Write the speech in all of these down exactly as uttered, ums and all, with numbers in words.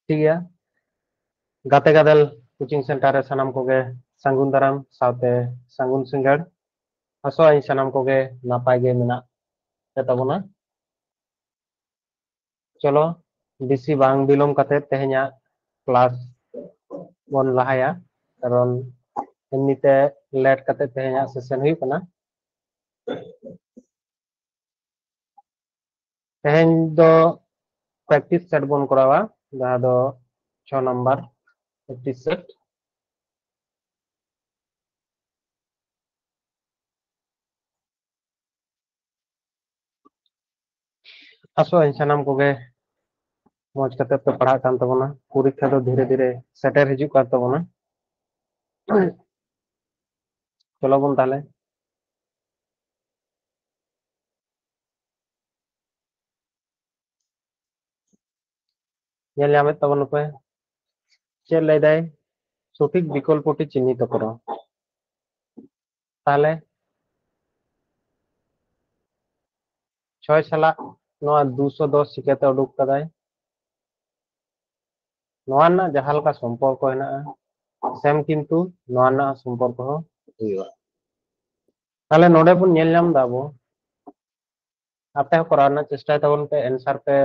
ᱴᱷᱤᱠ ᱜᱮᱭᱟ, ᱜᱟᱛᱮ ᱜᱟᱫᱮᱞ ᱠᱳᱪᱤᱝ ᱥᱮᱱᱴᱟᱨ ᱨᱮ ᱥᱟᱱᱟᱢ ᱠᱚᱜᱮ ᱥᱟᱹᱜᱩᱱ ᱫᱟᱨᱟᱢ ᱥᱟᱶᱛᱮ ᱥᱟᱹᱜᱩᱱ ᱥᱤᱸᱜᱟᱹᱲ᱾ ᱟᱥᱚᱜ ᱟᱹᱧ ᱥᱟᱱᱟᱢ ᱠᱚᱜᱮ ᱱᱟᱯᱟᱭ ᱜᱮ ᱢᱮᱱᱟᱜ ᱯᱮ ᱛᱟᱵᱚᱱᱟ᱾ ᱪᱚᱞᱚ, ᱵᱮᱥᱤ ᱵᱟᱝ ᱵᱤᱞᱚᱢ ᱠᱟᱛᱮ ᱛᱮᱦᱮᱧᱟᱜ ᱠᱞᱟᱥ ᱵᱚᱱ ᱞᱟᱦᱟᱭᱟ, ᱠᱟᱨᱚᱱ ᱮᱢᱱᱤᱛᱮ ᱞᱮᱴ ᱠᱟᱛᱮ ᱛᱮᱦᱮᱧᱟᱜ ᱥᱮᱥᱚᱱ ᱦᱩᱭᱩᱜ ᱠᱟᱱᱟ᱾ ᱛᱮᱦᱮᱧ ᱫᱚ ᱯᱨᱮᱠᱴᱤᱥ ᱥᱮᱴ ᱵᱚᱱ ᱠᱚᱨᱟᱣᱟ, ᱡᱟᱦᱟᱸ ᱫᱚ ᱪᱷᱚ ᱱᱟᱢᱵᱟᱨ ᱯᱨᱮᱠᱴᱤᱥ ᱥᱮᱴ᱾ ᱟᱥᱚᱜ ᱟᱹᱧ ᱥᱟᱱᱟᱢ ᱠᱚᱜᱮ ᱢᱚᱡᱽ ᱠᱟᱛᱮ ᱯᱮ ᱯᱟᱲᱦᱟᱜ ᱠᱟᱱ ᱛᱟᱵᱚᱱᱟ᱾ ᱯᱚᱨᱤᱠᱠᱷᱟ ᱫᱚ ᱫᱷᱤᱨᱮ ᱫᱷᱤᱨᱮ ᱥᱮᱴᱮᱨ ᱦᱤᱡᱩᱜ ᱠᱟᱱ ᱛᱟᱵᱚᱱᱟ᱾ ᱪᱚᱞᱚ ᱵᱚᱱ ᱛᱟᱦᱞᱮ᱾ ᱧᱮᱞ ᱧᱟᱢᱮᱫ ᱛᱟᱵᱚᱱ ᱯᱮ, ᱪᱮᱫ ᱞᱟᱹᱭ ᱫᱟᱭ? ᱥᱚᱴᱷᱤᱠ ᱵᱤᱠᱚᱞᱯᱚᱴᱤ ᱪᱤᱱᱦᱤᱛ ᱠᱚᱨᱚ᱾ ᱛᱟᱦᱞᱮ ᱪᱷᱚᱭ ᱥᱟᱞᱟᱜ ᱱᱚᱣᱟ ᱫᱩᱥᱚ ᱫᱚᱥ ᱪᱤᱠᱟᱹᱛᱮ ᱩᱰᱩᱠ ᱠᱟᱫᱟᱭ? ᱱᱚᱣᱟ ᱨᱮᱱᱟᱜ ᱡᱟᱦᱟᱸ ᱞᱮᱠᱟ ᱥᱚᱢᱯᱚᱨᱠᱚ ᱦᱮᱱᱟᱜᱼᱟ, ᱥᱮᱢ ᱠᱤᱱᱛᱩ ᱱᱚᱣᱟ ᱨᱮᱱᱟᱜ ᱥᱚᱢᱯᱚᱨᱠᱚ ᱦᱚᱸ ᱦᱩᱭᱩᱜᱼᱟ᱾ ᱛᱟᱦᱞᱮ ᱱᱚᱰᱮ ᱵᱚᱱ ᱧᱮᱞ ᱧᱟᱢ ᱮᱫᱟ ᱟᱵᱚ, ᱟᱯᱮ ᱦᱚᱸ ᱠᱚᱨᱟᱣ ᱨᱮᱱᱟᱜ ᱪᱮᱥᱴᱟᱭ ᱛᱟᱵᱚᱱ ᱯᱮ, ᱮᱱᱥᱟᱨ ᱯᱮ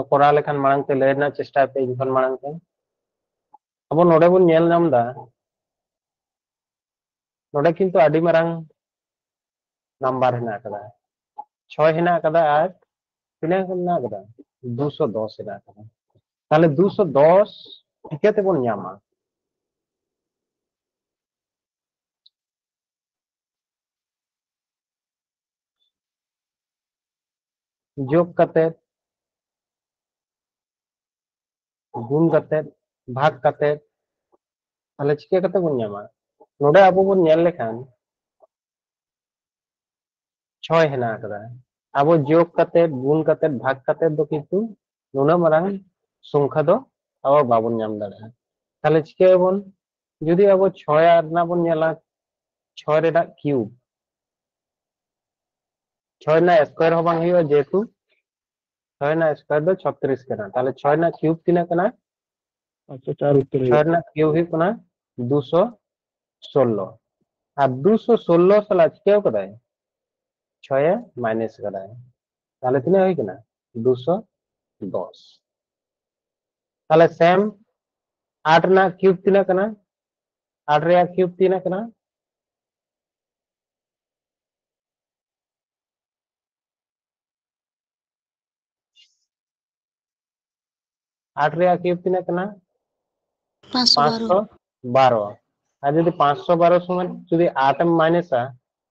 ᱠᱚᱨᱟᱣ ᱞᱮᱠᱷᱟᱱ ᱢᱟᱲᱟᱝ ᱛᱮ ᱞᱟᱹᱭ ᱨᱮᱱᱟᱜ ᱪᱮᱥᱴᱟᱭ ᱯᱮ ᱤᱧ ᱠᱷᱚᱱ ᱢᱟᱲᱟᱝ ᱛᱮ᱾ ᱟᱵᱚ ᱱᱚᱰᱮ ᱵᱚᱱ ᱧᱮᱞ ᱧᱟᱢ ᱮᱫᱟ, ᱱᱚᱰᱮ ᱠᱤᱱᱛᱩ ᱟᱹᱰᱤ ᱢᱟᱨᱟᱝ ᱱᱟᱢᱵᱟᱨ ᱦᱮᱱᱟᱜ ᱟᱠᱟᱫᱟ, ᱪᱷᱚᱭ ᱦᱮᱱᱟᱜ ᱟᱠᱟᱫᱟ ᱟᱨ ᱛᱤᱱᱟᱹᱜ ᱦᱮᱱᱟᱜ ᱟᱠᱟᱫᱟ? ᱫᱩᱥᱚ ᱫᱚᱥ ᱦᱮᱱᱟᱜ ᱟᱠᱟᱫᱟ᱾ ᱛᱟᱦᱞᱮ ᱫᱩᱥᱚ ᱫᱚᱥ ᱪᱤᱠᱟᱹ ᱛᱮᱵᱚᱱ ᱧᱟᱢᱟ? ᱡᱳᱜᱽ ᱠᱟᱛᱮ, ᱜᱩᱱ ᱠᱟᱛᱮ, ᱵᱷᱟᱜᱽ ᱠᱟᱛᱮ, ᱛᱟᱦᱞᱮ ᱪᱤᱠᱟᱹ ᱠᱟᱛᱮ ᱵᱚᱱ ᱧᱟᱢᱟ? ᱱᱚᱰᱮ ᱟᱵᱚ ᱵᱚᱱ ᱧᱮᱞ ᱞᱮᱠᱷᱟᱱ ᱪᱷᱚᱭ ᱦᱮᱱᱟᱜ ᱟᱠᱟᱫᱟ, ᱟᱵᱚ ᱡᱳᱜᱽ ᱠᱟᱛᱮ, ᱜᱩᱱ ᱠᱟᱛᱮ, ᱵᱷᱟᱜᱽ ᱠᱟᱛᱮ ᱫᱚ ᱠᱤᱱᱛᱩ ᱱᱩᱱᱟᱹᱜ ᱢᱟᱨᱟᱝ ᱥᱚᱝᱠᱷᱟ ᱫᱚ ᱟᱵᱚ ᱵᱟᱵᱚᱱ ᱧᱟᱢ ᱫᱟᱲᱮᱭᱟᱜᱼᱟ᱾ ᱛᱟᱦᱞᱮ ᱪᱤᱠᱟᱹᱭᱟᱵᱚᱱ? ᱡᱩᱫᱤ ᱟᱵᱚ ᱪᱷᱚᱭ ᱨᱮᱱᱟᱜ ᱵᱚᱱ ᱧᱮᱞᱟ, ᱪᱷᱚᱭ ᱨᱮᱱᱟᱜ ᱠᱤᱭᱩᱵ, ᱪᱷᱚᱭ ᱨᱮᱱᱟᱜ ᱥᱠᱚᱭᱟᱨ ᱦᱚᱸ ᱵᱟᱝ ᱦᱩᱭᱩᱜᱼᱟ, ᱡᱮᱦᱮᱛᱩ ᱪᱷᱚᱭ ᱨᱮᱱᱟᱜ ᱥᱠᱚᱭᱟᱨ ᱫᱚ ᱪᱷᱚᱛᱨᱤᱥ ᱠᱟᱱᱟ᱾ ᱛᱟᱦᱞᱮ ᱪᱷᱚᱭ ᱨᱮᱱᱟᱜ ᱠᱤᱭᱩᱵ ᱛᱤᱱᱟᱹᱜ ᱠᱟᱱᱟ? ᱟᱪᱪᱷᱟ, ᱪᱟᱨ ᱩᱛᱟᱹᱨ ᱪᱷᱚᱭ ᱦᱩᱭᱩᱜ᱾ ᱨᱮᱱᱟᱜ ᱠᱤᱭᱩᱵ ᱦᱩᱭᱩᱜ ᱠᱟᱱᱟ ᱫᱩᱥᱚ ᱥᱳᱞᱞᱳ᱾ ᱟᱨ ᱫᱩᱥᱚ ᱥᱳᱞᱞᱳ ᱥᱟᱞᱟᱜ ᱪᱤᱠᱟᱹᱣ ᱠᱟᱫᱟᱭ? ᱪᱷᱚᱭᱮ ᱢᱟᱭᱱᱟᱥ ᱠᱟᱫᱟᱭ᱾ ᱛᱟᱦᱞᱮ ᱛᱤᱱᱟᱹᱜ ᱦᱩᱭ ᱠᱟᱱᱟ? ᱫᱩᱥᱚ ᱫᱚᱥ᱾ ᱛᱟᱦᱞᱮ ᱥᱮᱢ, ᱟᱴ ᱨᱮᱱᱟᱜ ᱠᱤᱭᱩᱵ ᱛᱤᱱᱟᱹᱜ ᱠᱟᱱᱟ? ᱟᱴ ᱨᱮᱭᱟᱜ ᱠᱤᱭᱩᱵ ᱛᱤᱱᱟᱹᱜ ᱠᱟᱱᱟ? ᱟᱴ ᱨᱮᱭᱟᱜ ᱠᱤᱭᱩᱵ ᱛᱤᱱᱟᱹᱜ ᱠᱟᱱᱟ? ᱯᱟᱸᱪᱥᱚ ᱵᱟᱨᱚ᱾ ᱯᱟᱸᱪᱥᱚ ᱵᱟᱨᱚ᱾ ᱟᱨ ᱡᱩᱫᱤ ᱯᱟᱸᱪᱥᱚ ᱵᱟᱨᱚ ᱥᱚᱢᱚᱭ ᱡᱩᱫᱤ ᱟᱴ ᱮᱢ ᱢᱟᱭᱱᱟᱥᱟ,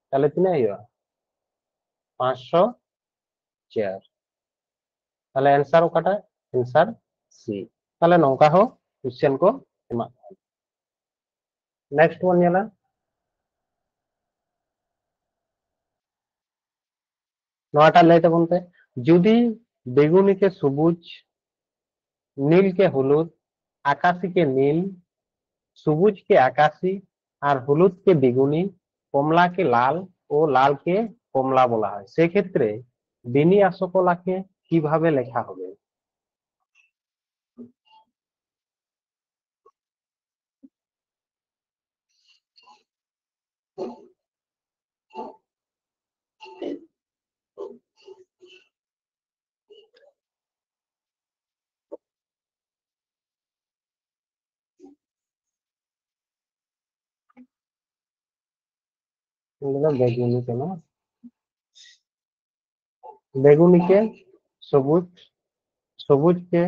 ᱛᱟᱦᱞᱮ ᱛᱤᱱᱟᱹᱜ ᱦᱩᱭᱩᱜᱼᱟ? ᱯᱟᱸᱪᱥᱚ ᱪᱟᱨ᱾ ᱛᱟᱦᱞᱮ ᱮᱱᱥᱟᱨ ᱚᱠᱟᱴᱟᱜ? ᱮᱱᱥᱟᱨ ᱥᱤ᱾ ᱛᱟᱦᱞᱮ ᱱᱚᱝᱠᱟ ᱦᱚᱸ ᱠᱚᱥᱪᱮᱱ ᱠᱚ ᱮᱢᱟᱜ ᱠᱟᱱᱟ᱾ ᱱᱮᱠᱥᱴ ᱵᱚᱱ ᱧᱮᱞᱟ, ᱱᱚᱣᱟᱴᱟᱜ ᱞᱟᱹᱭ ᱛᱟᱵᱚᱱ ᱯᱮ, ᱡᱩᱫᱤ ᱵᱮᱜᱩᱱᱤ ᱠᱮ ᱥᱚᱵᱩᱡ, নীল কে হলুদ, আকাশি কে নীল, সবুজ কে আকাশি, আর হলুদ কে বেগুনি, কমলা কে লাল ও লাল কে কমলা বলা হয়, সেক্ষেত্রে বেনি আসকলাকে কিভাবে লেখা হবে? ᱚᱸᱰᱮ ᱫᱚ ᱵᱮᱜᱩᱱᱤ ᱠᱟᱱᱟ᱾ বেগুনিকে সবুজ, সবুজকে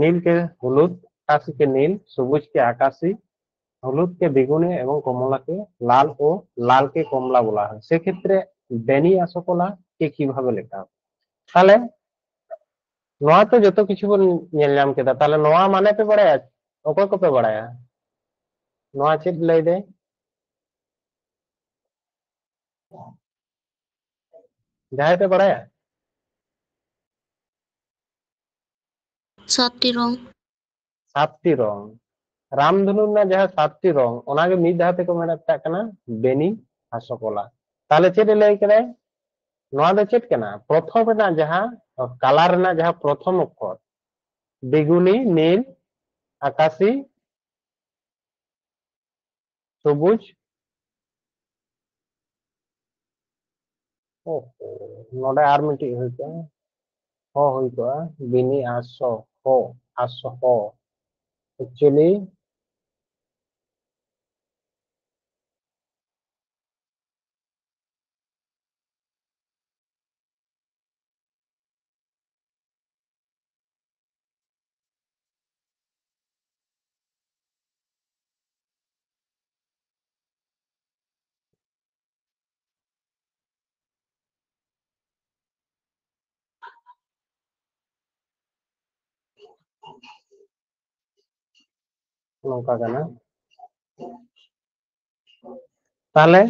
নীলকে হলুদ, আকাশিকে নীল, সবুজকে আকাশি, হলুদকে বেগুনি এবং কমলাকে লাল ও লালকে কমলা বলা হয়। সেক্ষেত্রে বেনি আসকলাকে কিভাবে লেখা হবে? তাহলে ᱱᱚᱣᱟ ᱛᱚ ᱡᱚᱛᱚ ᱠᱤᱪᱷᱩ ᱵᱚᱱ ᱧᱮᱞ ᱧᱟᱢ ᱠᱮᱫᱟ, ᱛᱟᱦᱞᱮ ᱱᱚᱣᱟ ᱢᱟᱱᱮ ᱯᱮ ᱵᱟᱲᱟᱭᱟ? ᱚᱠᱚᱭ ᱠᱚᱯᱮ ᱵᱟᱲᱟᱭᱟ? ᱱᱚᱣᱟ ᱪᱮᱫ ᱞᱟᱹᱭ ᱫᱟᱭ? ᱡᱟᱦᱟᱸᱭ ᱯᱮ ᱵᱟᱲᱟᱭᱟ? ᱥᱟᱛᱴᱤ ᱨᱚᱝ᱾ ᱥᱟᱛᱴᱤ ᱨᱚᱝ᱾ ᱨᱟᱢᱫᱷᱚᱱᱩ ᱨᱮᱱᱟᱜ ᱡᱟᱦᱟᱸ ᱥᱟᱛᱴᱤ ᱨᱚᱝ, ᱚᱱᱟᱜᱮ ᱢᱤᱫ ᱫᱷᱟᱣ ᱛᱮᱠᱚ ᱢᱮᱛᱟᱜ ᱠᱟᱱᱟ ᱵᱮᱱᱤ ᱦᱟᱥᱚᱠᱚᱞᱟ᱾ ᱛᱟᱦᱞᱮ ᱪᱮᱫ ᱮ ᱞᱟᱹᱭ ᱠᱮᱫᱟᱭ? ᱱᱚᱣᱟ ᱫᱚ ᱪᱮᱫ ᱠᱟᱱᱟ? ᱯᱨᱚᱛᱷᱚᱢ ᱨᱮᱱᱟᱜ ᱡᱟᱦᱟᱸ ᱠᱟᱞᱟᱨ ᱨᱮᱱᱟᱜ ᱡᱟᱦᱟᱸ ᱯᱨᱚᱛᱷᱚᱢ ᱚᱠᱠᱷᱚᱨ, ᱵᱮᱜᱩᱱᱤ, নীল, ᱟᱠᱟᱥᱤ, ᱥᱚᱵᱩᱡ᱾ ᱳᱦᱳ, ᱱᱚᱰᱮ ᱟᱨ ᱢᱤᱫᱴᱤᱡ ᱦᱩᱭ ᱠᱚᱜᱼᱟ, ᱦᱚ ᱦᱩᱭ ᱠᱚᱜᱼᱟ, ᱵᱤᱱᱤ ᱟᱥᱚ ᱦᱚ, ᱟᱥᱚ ᱦᱚ᱾ Actually, ᱱᱚᱝᱠᱟ ᱠᱟᱱᱟ᱾ ᱛᱟᱦᱞᱮ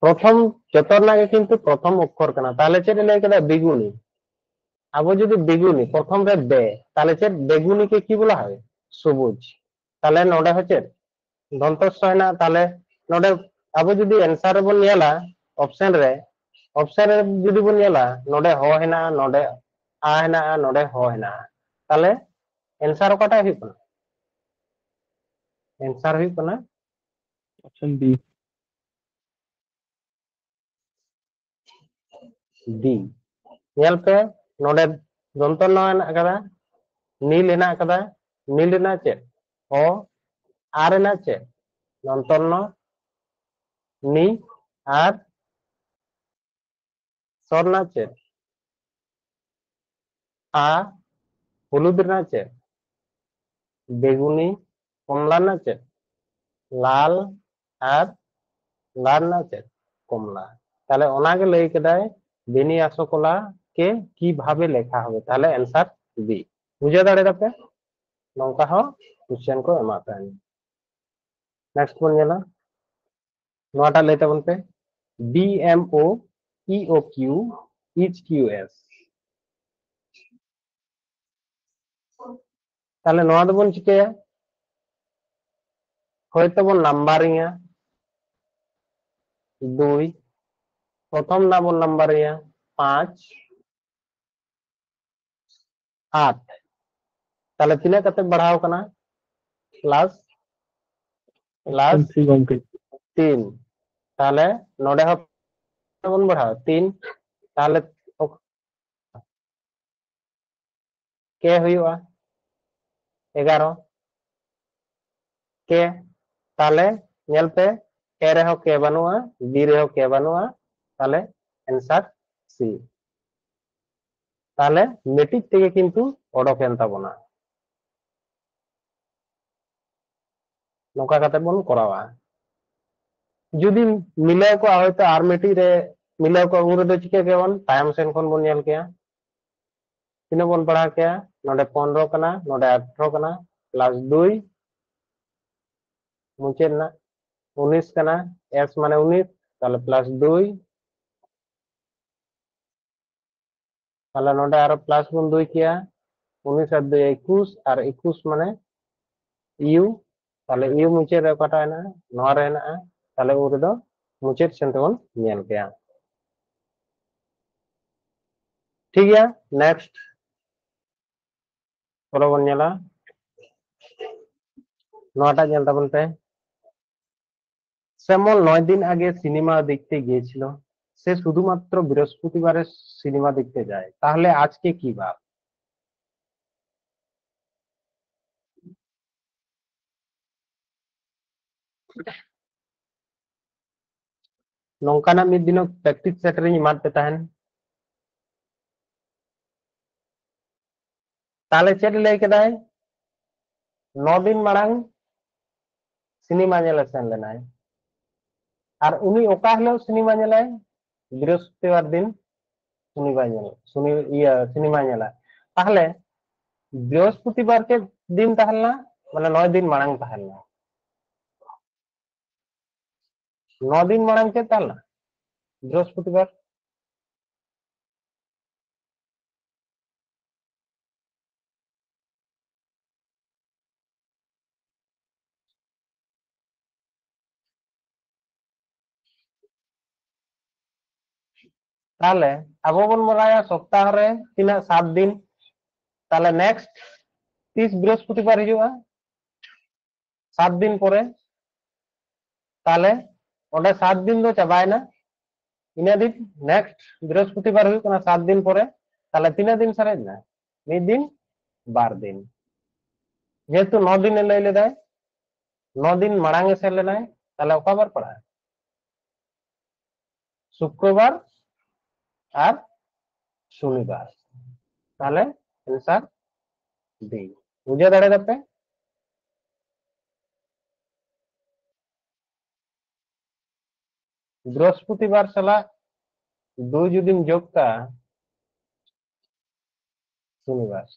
ᱯᱨᱚᱛᱷᱚᱢ, ᱡᱚᱛᱚ ᱨᱮᱱᱟᱜ ᱜᱮ ᱠᱤᱱᱛᱩ ᱯᱨᱚᱛᱷᱚᱢ ᱚᱠᱠᱷᱚᱨ ᱠᱟᱱᱟ᱾ ᱛᱟᱦᱞᱮ ᱪᱮᱫ ᱮ ᱞᱟᱹᱭ ᱠᱮᱫᱟ? ᱵᱮᱜᱩᱱᱤ᱾ ᱟᱵᱚ ᱡᱩᱫᱤ ᱵᱮᱜᱩᱱᱤ, ᱯᱨᱚᱛᱷᱚᱢ ᱨᱮ ᱵᱮ, ᱛᱟᱦᱞᱮ ᱪᱮᱫ? ᱵᱮᱜᱩᱱᱤ ᱠᱮ ᱠᱤ ᱵᱚᱞᱟ ᱦᱚᱭ? ᱥᱚᱵᱩᱡ᱾ ᱛᱟᱦᱞᱮ ᱱᱚᱰᱮ ᱦᱚᱸ ᱪᱮᱫ? ᱫᱚᱱᱛᱚᱥᱥᱚ ᱦᱮᱱᱟᱜᱼᱟ᱾ ᱛᱟᱦᱞᱮ ᱱᱚᱰᱮ ᱟᱵᱚ ᱡᱩᱫᱤ answer ᱨᱮᱵᱚᱱ ᱧᱮᱞᱟ, option ᱨᱮ, option ᱨᱮ ᱡᱩᱫᱤ ᱵᱚᱱ ᱧᱮᱞᱟ, ᱱᱚᱰᱮ ᱦᱚ ᱦᱮᱱᱟᱜᱼᱟ, ᱱᱚᱰᱮ ᱟ ᱦᱮᱱᱟᱜᱼᱟ, ᱱᱚᱰᱮ ᱦᱚ ᱦᱮᱱᱟᱜᱼᱟ᱾ ᱛᱟᱦᱞᱮ answer ᱚᱠᱟᱴᱟᱜ ᱦᱩᱭᱩᱜ ᱠᱟᱱᱟ? Answer ᱦᱩᱭᱩᱜ ᱠᱟᱱᱟ option B, D᱾ ᱧᱮᱞ ᱯᱮ, ᱱᱚᱰᱮ ᱫᱚᱱᱛᱚ ᱱᱚ ᱦᱮᱱᱟᱜ ᱟᱠᱟᱫᱟ, ᱱᱤᱞ ᱦᱮᱱᱟᱜ ᱟᱠᱟᱫᱟ, ᱱᱤᱞ ᱨᱮᱱᱟᱜ ᱪᱮᱫ? ᱚ᱾ ᱟᱨ ᱨᱮᱱᱟᱜ ᱪᱮᱫ? ᱫᱚᱱᱛᱚ ᱱᱚ, ᱱᱤ, ᱟᱨ ᱥᱚ ᱨᱮᱱᱟᱜ ᱪᱮᱫ? ᱟ᱾ ᱦᱚᱞᱩᱫ ᱨᱮᱱᱟᱜ ᱪᱮᱫ? ᱵᱮᱜᱩᱱᱤ᱾ ᱠᱚᱢᱞᱟ ᱨᱮᱱᱟᱜ ᱪᱮᱫ? ᱞᱟᱞ᱾ ᱟᱨ ᱞᱟᱞ ᱨᱮᱱᱟᱜ ᱪᱮᱫ? ᱠᱚᱢᱞᱟ᱾ ᱛᱟᱦᱞᱮ ᱚᱱᱟᱜᱮ ᱞᱟᱹᱭ ᱠᱮᱫᱟᱭ, ᱵᱤᱱᱤ ᱟᱥᱚᱠᱚᱞᱟ ᱠᱮ ᱠᱤᱵᱷᱟᱵᱮ ᱞᱮᱠᱷᱟ ᱦᱚᱵᱮ? ᱛᱟᱦᱞᱮ answer B᱾ ᱵᱩᱡᱷᱟᱹᱣ ᱫᱟᱲᱮ ᱫᱟᱯᱮ? ᱱᱚᱝᱠᱟ ᱦᱚᱸ question ᱠᱚ ᱮᱢᱟᱜ ᱛᱟᱦᱮᱱᱟ᱾ Next ᱵᱚᱱ ᱧᱮᱞᱟ, ᱱᱚᱣᱟᱴᱟᱜ ᱞᱟᱹᱭ ᱛᱟᱵᱚᱱ ᱯᱮ, B M O E O Q H Q S᱾ ᱛᱟᱦᱞᱮ ᱱᱚᱣᱟ ᱫᱚᱵᱚᱱ ᱪᱤᱠᱟᱹᱭᱟ? ᱦᱚᱭᱛᱚ ᱵᱚᱱ numbering ᱟ, ᱫᱩᱭ, ᱯᱨᱚᱛᱷᱚᱢ ᱨᱮᱱᱟᱜ ᱵᱚᱱ numbering ᱟ, ᱯᱟᱸᱪ, ᱟᱴ᱾ ᱛᱟᱦᱞᱮ ᱛᱤᱱᱟᱹᱜ ᱠᱟᱛᱮ ᱵᱟᱲᱦᱟᱣ ᱠᱟᱱᱟ? plus plus ᱴᱷᱤᱠ ᱜᱚᱢᱠᱮ᱾ ᱛᱤᱱ᱾ ᱛᱟᱦᱚᱞᱮ ᱱᱚᱰᱮ ᱦᱚᱸ ᱵᱚᱱ ᱵᱟᱲᱦᱟᱣᱟ ᱛᱤᱱ᱾ ᱛᱟᱦᱚᱞᱮ ᱠᱮ ᱦᱩᱭᱩᱜᱼᱟ ᱮᱜᱟᱨᱚ᱾ ᱠᱮ, ᱛᱟᱦᱚᱞᱮ ᱧᱮᱞ ᱯᱮ, ᱮ ᱨᱮᱦᱚᱸ ᱠᱮ ᱵᱟᱹᱱᱩᱜᱼᱟ, ᱵᱤ ᱨᱮᱦᱚᱸ ᱠᱮ ᱵᱟᱹᱱᱩᱜᱼᱟ, ᱛᱟᱦᱚᱞᱮ ᱮᱱᱥᱟᱨ ᱥᱤ᱾ ᱛᱟᱦᱚᱞᱮ ᱢᱮᱴᱤᱡ ᱛᱮᱜᱮ ᱠᱤᱱᱛᱩ ᱚᱰᱚᱠ ᱮᱱ ᱛᱟᱵᱚᱱᱟ᱾ ᱱᱚᱝᱠᱟ ᱠᱟᱛᱮ ᱵᱚᱱ ᱠᱚᱨᱟᱣᱟ᱾ ᱡᱩᱫᱤ ᱢᱤᱞᱟᱹᱣ ᱠᱚᱜᱼᱟ, ᱦᱚᱭᱛᱳ ᱟᱨ ᱢᱤᱫᱴᱤᱡ ᱨᱮ ᱢᱤᱞᱟᱹᱣ ᱠᱚᱜᱼᱟ, ᱩᱱ ᱨᱮᱫᱚ ᱪᱤᱠᱟᱹ ᱠᱮᱭᱟ ᱵᱚᱱ? ᱛᱟᱭᱚᱢ ᱥᱮᱱ ᱠᱷᱚᱱ ᱵᱚᱱ ᱧᱮᱞ ᱠᱮᱭᱟ᱾ ᱛᱤᱱᱟᱹᱜ ᱵᱚᱱ ᱯᱟᱲᱦᱟᱣ ᱠᱮᱭᱟ? ᱱᱚᱰᱮ ᱯᱚᱱᱨᱚ ᱠᱟᱱᱟ, ᱱᱚᱰᱮ ᱟᱴᱷᱨᱚ ᱠᱟᱱᱟ, ᱯᱞᱟᱥ ᱫᱩᱭ, ᱢᱩᱪᱟᱹᱫ ᱨᱮᱱᱟᱜ ᱩᱱᱤᱥ ᱠᱟᱱᱟ, ᱮᱥ ᱢᱟᱱᱮ ᱩᱱᱤᱥ, ᱛᱟᱦᱞᱮ ᱯᱞᱟᱥ ᱫᱩᱭ, ᱛᱟᱦᱞᱮ ᱱᱚᱰᱮ ᱟᱨᱚ ᱯᱞᱟᱥ ᱵᱚᱱ ᱫᱩᱭ ᱠᱮᱭᱟ, ᱩᱱᱤᱥ ᱟᱨ ᱫᱩᱭ ᱮᱠᱩᱥ, ᱟᱨ ᱮᱠᱩᱥ ᱢᱟᱱᱮ ᱤᱭᱩ, ᱛᱟᱦᱞᱮ ᱤᱭᱩ ᱢᱩᱪᱟᱹᱫ ᱨᱮ ᱚᱠᱟᱴᱟᱜ ᱦᱮᱱᱟᱜᱼᱟ? ᱱᱚᱣᱟ ᱨᱮ ᱦᱮᱱᱟᱜᱼᱟ, ᱛᱟᱦᱞᱮ ᱩᱱ ᱨᱮᱫᱚ ᱢᱩᱪᱟᱹᱫ ᱥᱮᱱ ᱛᱮᱵᱚᱱ ᱧᱮᱞ ᱠᱮᱭᱟ᱾ ᱴᱷᱤᱠ ᱜᱮᱭᱟ, ᱱᱮᱠᱥᱴ ᱯᱚᱨᱮ ᱵᱚᱱ ᱧᱮᱞᱟ, ᱱᱚᱣᱟᱴᱟᱜ ᱧᱮᱞ ᱛᱟᱵᱚᱱ ᱯᱮ। শ্যামল নয় দিন আগে সিনেমা দেখতে গিয়েছিল, সে শুধুমাত্র বৃহস্পতিবারে সিনেমা দেখতে যায়, তাহলে আজকে কি বার? ᱱᱚᱝᱠᱟᱱᱟᱜ ᱢᱤᱫ ᱫᱤᱱᱚᱜ ᱯᱨᱮᱠᱴᱤᱥ ᱥᱮᱴ ᱨᱤᱧ ᱮᱢᱟᱫ ᱯᱮ ᱛᱟᱦᱮᱱ᱾ ᱛᱟᱦᱞᱮ ᱪᱮᱫ ᱞᱟᱹᱭ ᱠᱮᱫᱟᱭ? ᱱᱚ ᱫᱤᱱ ᱢᱟᱲᱟᱝ ᱥᱤᱱᱮᱢᱟ ᱧᱮᱞᱮ ᱥᱮᱱ ᱞᱮᱱᱟᱭ᱾ ᱟᱨ ᱩᱱᱤ ᱚᱠᱟ ᱦᱤᱞᱳᱜ ᱥᱤᱱᱮᱢᱟ ᱧᱮᱞᱟᱭ? ᱵᱨᱤᱦᱚᱥᱯᱚᱛᱤᱵᱟᱨ ᱫᱤᱱ ᱥᱤᱱᱮᱢᱟ ᱧᱮᱞ, ᱥᱩᱱᱤ-, ᱤᱭᱟᱹ, ᱥᱤᱱᱮᱢᱟ ᱧᱮᱞᱟ᱾ ᱛᱟᱦᱞᱮ ᱵᱨᱤᱦᱚᱥᱯᱚᱛᱤᱵᱟᱨ ᱪᱮᱫ ᱫᱤᱱ ᱛᱟᱦᱮᱸ ᱞᱮᱱᱟ? ᱢᱟᱱᱮ ᱱᱚᱭ ᱫᱤᱱ ᱢᱟᱲᱟᱝ ᱛᱟᱦᱮᱸ ᱞᱮᱱᱟ᱾ ᱱᱚ ᱫᱤᱱ ᱢᱟᱲᱟᱝ ᱪᱮᱫ ᱛᱟᱦᱮᱸ ᱞᱮᱱᱟ? ᱵᱨᱤᱦᱚᱥᱯᱚᱛᱤᱵᱟᱨ᱾ ᱛᱟᱦᱞᱮ ᱟᱵᱚ ᱵᱚᱱ ᱵᱟᱲᱟᱭᱟ ᱥᱚᱯᱛᱟᱦᱚ ᱨᱮ ᱛᱤᱱᱟᱹᱜ? ᱥᱟᱛ ᱫᱤᱱ᱾ ᱛᱟᱦᱞᱮ ᱱᱮᱠᱥᱴ ᱛᱤᱥ ᱵᱨᱤᱦᱚᱥᱯᱚᱛᱤᱵᱟᱨ ᱦᱤᱡᱩᱜᱼᱟ? ᱥᱟᱛ ᱫᱤᱱ ᱯᱚᱨᱮ, ᱛᱟᱦᱞᱮ ᱚᱸᱰᱮ ᱥᱟᱛ ᱫᱤᱱ ᱫᱚ ᱪᱟᱵᱟᱭᱮᱱᱟ᱾ ᱤᱱᱟᱹ ᱫᱤᱱ next ᱵᱨᱤᱦᱚᱥᱯᱚᱛᱤᱵᱟᱨ ᱦᱩᱭᱩᱜ ᱠᱟᱱᱟ ᱥᱟᱛ ᱫᱤᱱ ᱯᱚᱨᱮ, ᱛᱟᱦᱞᱮ ᱛᱤᱱᱟᱹᱜ ᱫᱤᱱ ᱥᱟᱨᱮᱡ ᱮᱱᱟ? ᱢᱤᱫ ᱫᱤᱱ, ᱵᱟᱨ ᱫᱤᱱ᱾ ᱡᱮᱦᱮᱛᱩ ᱱᱚ ᱫᱤᱱ ᱮ ᱞᱟᱹᱭ ᱞᱮᱫᱟᱭ, ᱱᱚ ᱫᱤᱱ ᱢᱟᱲᱟᱝ ᱮ ᱥᱮᱱ ᱞᱮᱱᱟᱭ, ᱛᱟᱦᱞᱮ ᱚᱠᱟ ᱵᱟᱨ ᱯᱟᱲᱟᱜᱼᱟ? ᱥᱩᱠᱨᱚᱵᱟᱨ ᱟᱨ ᱥᱚᱱᱤᱵᱟᱨ᱾ ᱛᱟᱦᱞᱮ answer D᱾ ᱵᱩᱡᱷᱟᱹᱣ ᱫᱟᱲᱮ ᱫᱟᱯᱮ? ᱵᱨᱤᱦᱚᱥᱯᱚᱛᱤᱵᱟᱨ ᱥᱟᱞᱟᱜ ᱫᱩ ᱡᱩᱫᱤᱢ ᱡᱳᱜᱽ ᱠᱟᱜᱼᱟ, ᱥᱚᱱᱤᱵᱟᱨ᱾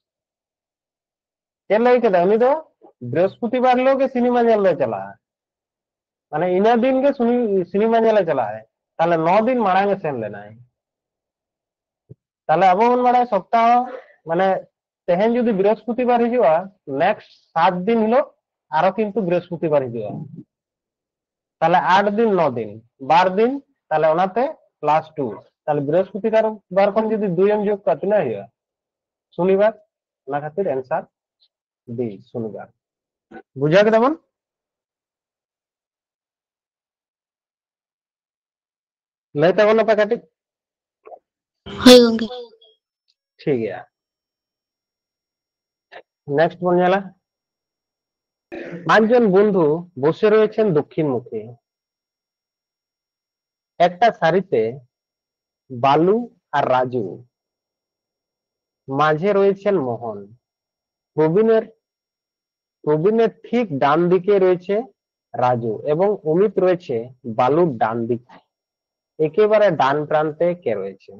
ᱪᱮᱫ ᱞᱟᱹᱭ ᱠᱮᱫᱟ? ᱩᱱᱤ ᱫᱚ ᱵᱨᱤᱦᱚᱥᱯᱚᱛᱤᱵᱟᱨ ᱦᱤᱞᱳᱜ ᱜᱮ ᱥᱤᱱᱮᱢᱟ ᱧᱮᱞ ᱫᱚᱭ ᱪᱟᱞᱟᱜᱼᱟ, ᱢᱟᱱᱮ ᱤᱱᱟᱹ ᱫᱤᱱ ᱜᱮ ᱥᱩᱱᱤ-, ᱥᱤᱱᱮᱢᱟ ᱧᱮᱞᱮ ᱪᱟᱞᱟᱜᱼᱟᱭ᱾ ᱛᱟᱦᱞᱮ ᱱᱚ ᱫᱤᱱ ᱢᱟᱲᱟᱝ ᱮ ᱥᱮᱱ ᱞᱮᱱᱟᱭ᱾ ᱛᱟᱦᱞᱮ ᱟᱵᱚ ᱵᱚᱱ ᱵᱟᱲᱟᱭᱟ ᱥᱚᱯᱛᱟᱦᱚ, ᱢᱟᱱᱮ ᱛᱮᱦᱮᱧ ᱡᱩᱫᱤ ᱵᱨᱤᱦᱚᱥᱯᱚᱛᱤᱵᱟᱨ ᱦᱤᱡᱩᱜᱼᱟ, next ᱥᱟᱛ ᱫᱤᱱ ᱦᱤᱞᱳᱜ ᱟᱨᱚ ᱠᱤᱱᱛᱩ ᱵᱨᱤᱦᱚᱥᱯᱚᱛᱤᱵᱟᱨ ᱦᱤᱡᱩᱜᱼᱟ᱾ ᱛᱟᱦᱞᱮ ᱟᱴ ᱫᱤᱱ, ᱱᱚ ᱫᱤᱱ, ᱵᱟᱨ ᱫᱤᱱ, ᱛᱟᱦᱞᱮ ᱚᱱᱟᱛᱮ plus two᱾ ᱛᱟᱦᱞᱮ ᱵᱨᱤᱦᱚᱥᱯᱚᱛᱤᱵᱟᱨ ᱠᱷᱚᱱ ᱡᱩᱫᱤ ᱫᱩᱭ ᱮᱢ ᱡᱳᱜᱽ ᱠᱟᱜᱼᱟ, ᱛᱤᱱᱟᱹᱜ ᱦᱩᱭᱩᱜᱼᱟ? ᱥᱚᱱᱤᱵᱟᱨ᱾ ᱚᱱᱟ ᱠᱷᱟᱹᱛᱤᱨ answer D, ᱥᱚᱱᱤᱵᱟᱨ᱾ ᱵᱩᱡᱷᱟᱹᱣ ᱠᱮᱫᱟ ᱵᱚᱱ? ᱞᱟᱹᱭ ᱛᱟᱵᱚᱱ ᱯᱮ ᱠᱟᱹᱴᱤᱡ᱾ ᱦᱳᱭ ᱜᱚᱝᱠᱮ᱾ ᱴᱷᱤᱠ ᱜᱮᱭᱟ, next ᱵᱚᱱ ᱧᱮᱞᱟ᱾ পাঁচজন বন্ধু বসে রয়েছেন দক্ষিণমুখী। একটা সারিতে বালু আর রাজু, মাঝে রয়েছেন মোহন। প্রবীণের প্রবীণের ঠিক ডান দিকে রয়েছে রাজু এবং অমিত রয়েছে বালুর ডান দিকে, একেবারে ডান প্রান্তে কে রয়েছে?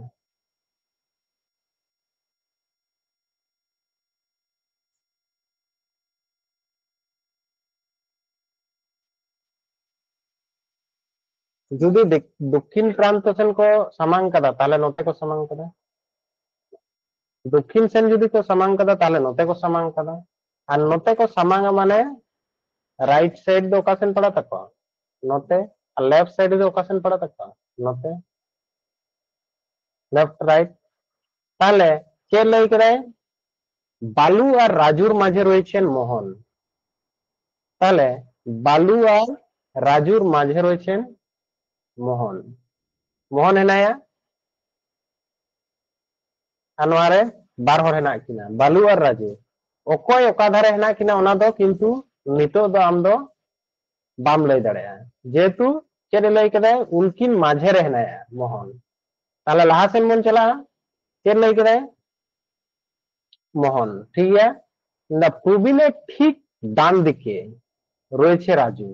ᱡᱩᱫᱤ ᱫᱤᱠ-, ᱫᱚᱠᱠᱷᱤᱱ ᱯᱨᱟᱱᱛᱚ ᱥᱮᱱ ᱠᱚ ᱥᱟᱢᱟᱝ ᱠᱟᱫᱟ, ᱛᱟᱦᱞᱮ ᱱᱚᱛᱮ ᱠᱚ ᱥᱟᱢᱟᱝ ᱠᱟᱫᱟ᱾ ᱫᱚᱠᱠᱷᱤᱱ ᱥᱮᱱ ᱡᱩᱫᱤ ᱠᱚ ᱥᱟᱢᱟᱝ ᱠᱟᱫᱟ, ᱛᱟᱦᱞᱮ ᱱᱚᱛᱮ ᱠᱚ ᱥᱟᱢᱟᱝ ᱠᱟᱫᱟ᱾ ᱟᱨ ᱱᱚᱛᱮ ᱠᱚ ᱥᱟᱢᱟᱝᱟ ᱢᱟᱱᱮ right side ᱫᱚ ᱚᱠᱟ ᱥᱮᱱ ᱯᱟᱲᱟᱜ ᱛᱟᱠᱚᱣᱟ? ᱱᱚᱛᱮ᱾ ᱟᱨ left side ᱫᱚ ᱚᱠᱟ ᱥᱮᱱ ᱯᱟᱲᱟᱜ ᱛᱟᱠᱚᱣᱟ? ᱱᱚᱛᱮ᱾ Left right. ᱛᱟᱦᱞᱮ ᱪᱮᱫ ᱞᱟᱹᱭ ᱠᱮᱫᱟᱭ? বালু আর রাজুর মাঝে রয়েছেন মোহন। ᱛᱟᱦᱞᱮ ᱵᱟᱞᱩ ᱟᱨ ᱨᱟᱡᱩᱨ ᱢᱟᱡᱷᱮ ᱨᱚᱭᱮᱪᱷᱮᱱ ᱢᱳᱦᱚᱱ᱾ ᱢᱳᱦᱚᱱ ᱦᱮᱱᱟᱭᱟ, ᱟᱨ ᱱᱚᱣᱟ ᱨᱮ ᱵᱟᱨ ᱦᱚᱲ ᱦᱮᱱᱟᱜ ᱠᱤᱱᱟ, ᱵᱟᱞᱩ ᱟᱨ ᱨᱟᱡᱩ᱾ ᱚᱠᱚᱭ ᱚᱠᱟ ᱫᱷᱟᱨᱮ ᱦᱮᱱᱟᱜ ᱠᱤᱱᱟ, ᱚᱱᱟ ᱫᱚ ᱠᱤᱱᱛᱩ ᱱᱤᱛᱚᱜ ᱫᱚ ᱟᱢ ᱫᱚ ᱵᱟᱢ ᱞᱟᱹᱭ ᱫᱟᱲᱮᱭᱟᱜᱼᱟ, ᱡᱮᱦᱮᱛᱩ ᱪᱮᱫ ᱮ ᱞᱟᱹᱭ ᱠᱮᱫᱟᱭ, ᱩᱱᱠᱤᱱ ᱢᱟᱡᱷᱮ ᱨᱮ ᱦᱮᱱᱟᱭᱟ ᱢᱳᱦᱚᱱ᱾ ᱛᱟᱦᱞᱮ ᱞᱟᱦᱟ ᱥᱮᱱ ᱵᱚᱱ ᱪᱟᱞᱟᱜᱼᱟ, ᱪᱮᱫ ᱞᱟᱹᱭ ᱠᱮᱫᱟᱭ? ᱢᱳᱦᱚᱱ, ᱴᱷᱤᱠ ᱜᱮᱭᱟ᱾ ᱫᱟ ᱯᱨᱚᱵᱤᱱᱮ ᱴᱷᱤᱠ ᱰᱟᱱ ᱫᱤᱠᱮ ᱨᱚᱭᱮᱪᱷᱮ ᱨᱟᱡᱩ᱾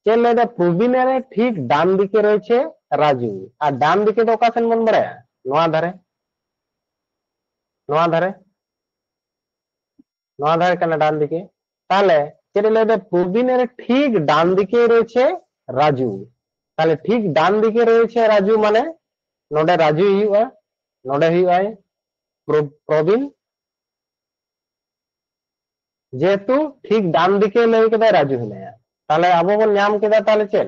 ᱪᱮᱫ ᱞᱟᱹᱭ ᱫᱟ? ᱯᱨᱚᱵᱤᱱᱮ ᱨᱮ ᱴᱷᱤᱠ ᱰᱟᱱ ᱫᱤᱠᱮ ᱨᱚᱭᱮᱪᱷᱮ ᱨᱟᱡᱩ᱾ ᱟᱨ ᱰᱟᱱ ᱫᱤᱠᱮ ᱫᱚ ᱚᱠᱟ ᱥᱮᱱ ᱵᱚᱱ ᱵᱟᱲᱟᱭᱟ? ᱱᱚᱣᱟ ᱫᱷᱟᱨᱮ, ᱱᱚᱣᱟ ᱫᱷᱟᱨᱮ, ᱱᱚᱣᱟ ᱫᱷᱟᱨᱮ ᱠᱟᱱᱟ ᱰᱟᱱ ᱫᱤᱠᱮ᱾ ᱛᱟᱦᱞᱮ ᱪᱮᱫ ᱮ ᱞᱟᱹᱭ ᱫᱟ? ᱯᱨᱚᱵᱤᱱᱮ ᱨᱮ ᱴᱷᱤᱠ ᱰᱟᱱ ᱫᱤᱠᱮ ᱨᱚᱭᱮᱪᱷᱮ ᱨᱟᱡᱩ᱾ ᱛᱟᱦᱞᱮ ᱴᱷᱤᱠ ᱰᱟᱱ ᱫᱤᱠᱮ ᱨᱚᱭᱮᱪᱷᱮ ᱨᱟᱡᱩ ᱢᱟᱱᱮ ᱱᱚᱰᱮ ᱨᱟᱡᱩ ᱦᱩᱭᱩᱜᱼᱟ, ᱱᱚᱰᱮ ᱦᱩᱭᱩᱜᱼᱟᱭ ᱯᱨᱚ-, ᱯᱨᱚᱵᱤᱱ᱾ ᱡᱮᱦᱮᱛᱩ ᱴᱷᱤᱠ ᱰᱟᱱ ᱫᱤᱠᱮ ᱞᱟᱹᱭ ᱠᱮᱫᱟᱭ ᱨᱟᱡᱩ ᱦᱮᱱᱟᱭᱟ, ᱛᱟᱦᱞᱮ ᱟᱵᱚ ᱵᱚᱱ ᱧᱟᱢ ᱠᱮᱫᱟ ᱛᱟᱦᱞᱮ ᱪᱮᱫ?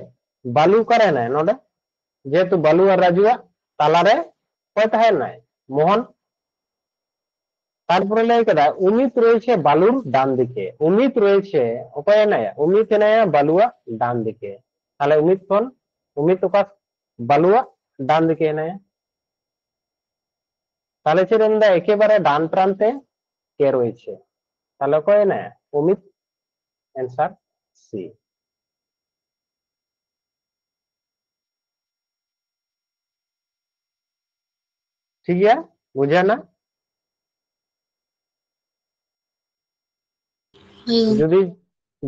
ᱵᱟᱞᱩ ᱚᱠᱟᱨᱮ ᱦᱮᱱᱟᱭᱟ? ᱱᱚᱰᱮ᱾ ᱡᱮᱦᱮᱛᱩ ᱵᱟᱞᱩ ᱟᱨ ᱨᱟᱡᱩᱣᱟᱜ ᱛᱟᱞᱟᱨᱮ ᱚᱠᱚᱭ ᱛᱟᱦᱮᱸ ᱞᱮᱱᱟᱭ? ᱢᱳᱦᱚᱱ᱾ ᱛᱟᱨᱯᱚᱨᱮ ᱞᱟᱹᱭ ᱠᱮᱫᱟ ᱩᱢᱤᱛ ᱨᱚᱭᱮᱪᱷᱮ ᱵᱟᱞᱩᱨ ᱰᱟᱱ ᱫᱤᱠᱮ᱾ ᱩᱢᱤᱛ ᱨᱚᱭᱮᱪᱷᱮ, ᱚᱠᱚᱭ ᱦᱮᱱᱟᱭᱟ? ᱩᱢᱤᱛ ᱦᱮᱱᱟᱭᱟ ᱵᱟᱞᱩᱣᱟᱜ ᱰᱟᱱ ᱫᱤᱠᱮ᱾ ᱛᱟᱦᱞᱮ ᱩᱢᱤᱛ ᱠᱷᱚᱱ, ᱩᱢᱤᱛ ᱚᱠᱟ? ᱵᱟᱞᱩᱣᱟᱜ ᱰᱟᱱ ᱫᱤᱠᱮ ᱦᱮᱱᱟᱭᱟ᱾ ᱛᱟᱦᱞᱮ ᱪᱮᱫ ᱮᱢ ᱫᱟ? ᱮᱠᱮᱵᱟᱨᱮ ᱰᱟᱱ ᱯᱨᱟᱱᱛᱮ ᱠᱮ ᱨᱚᱭᱮᱪᱷᱮ᱾ ᱛᱟᱦᱞᱮ ᱚᱠᱚᱭ ᱦᱮᱱᱟᱭᱟ? ᱩᱢᱤᱛ᱾ Answer C. ᱴᱷᱤᱠ ᱜᱮᱭᱟ, ᱵᱩᱡᱷᱟᱹᱣ ᱮᱱᱟ? ᱦᱳᱭ ᱜᱚᱢᱠᱮ᱾ ᱡᱩᱫᱤ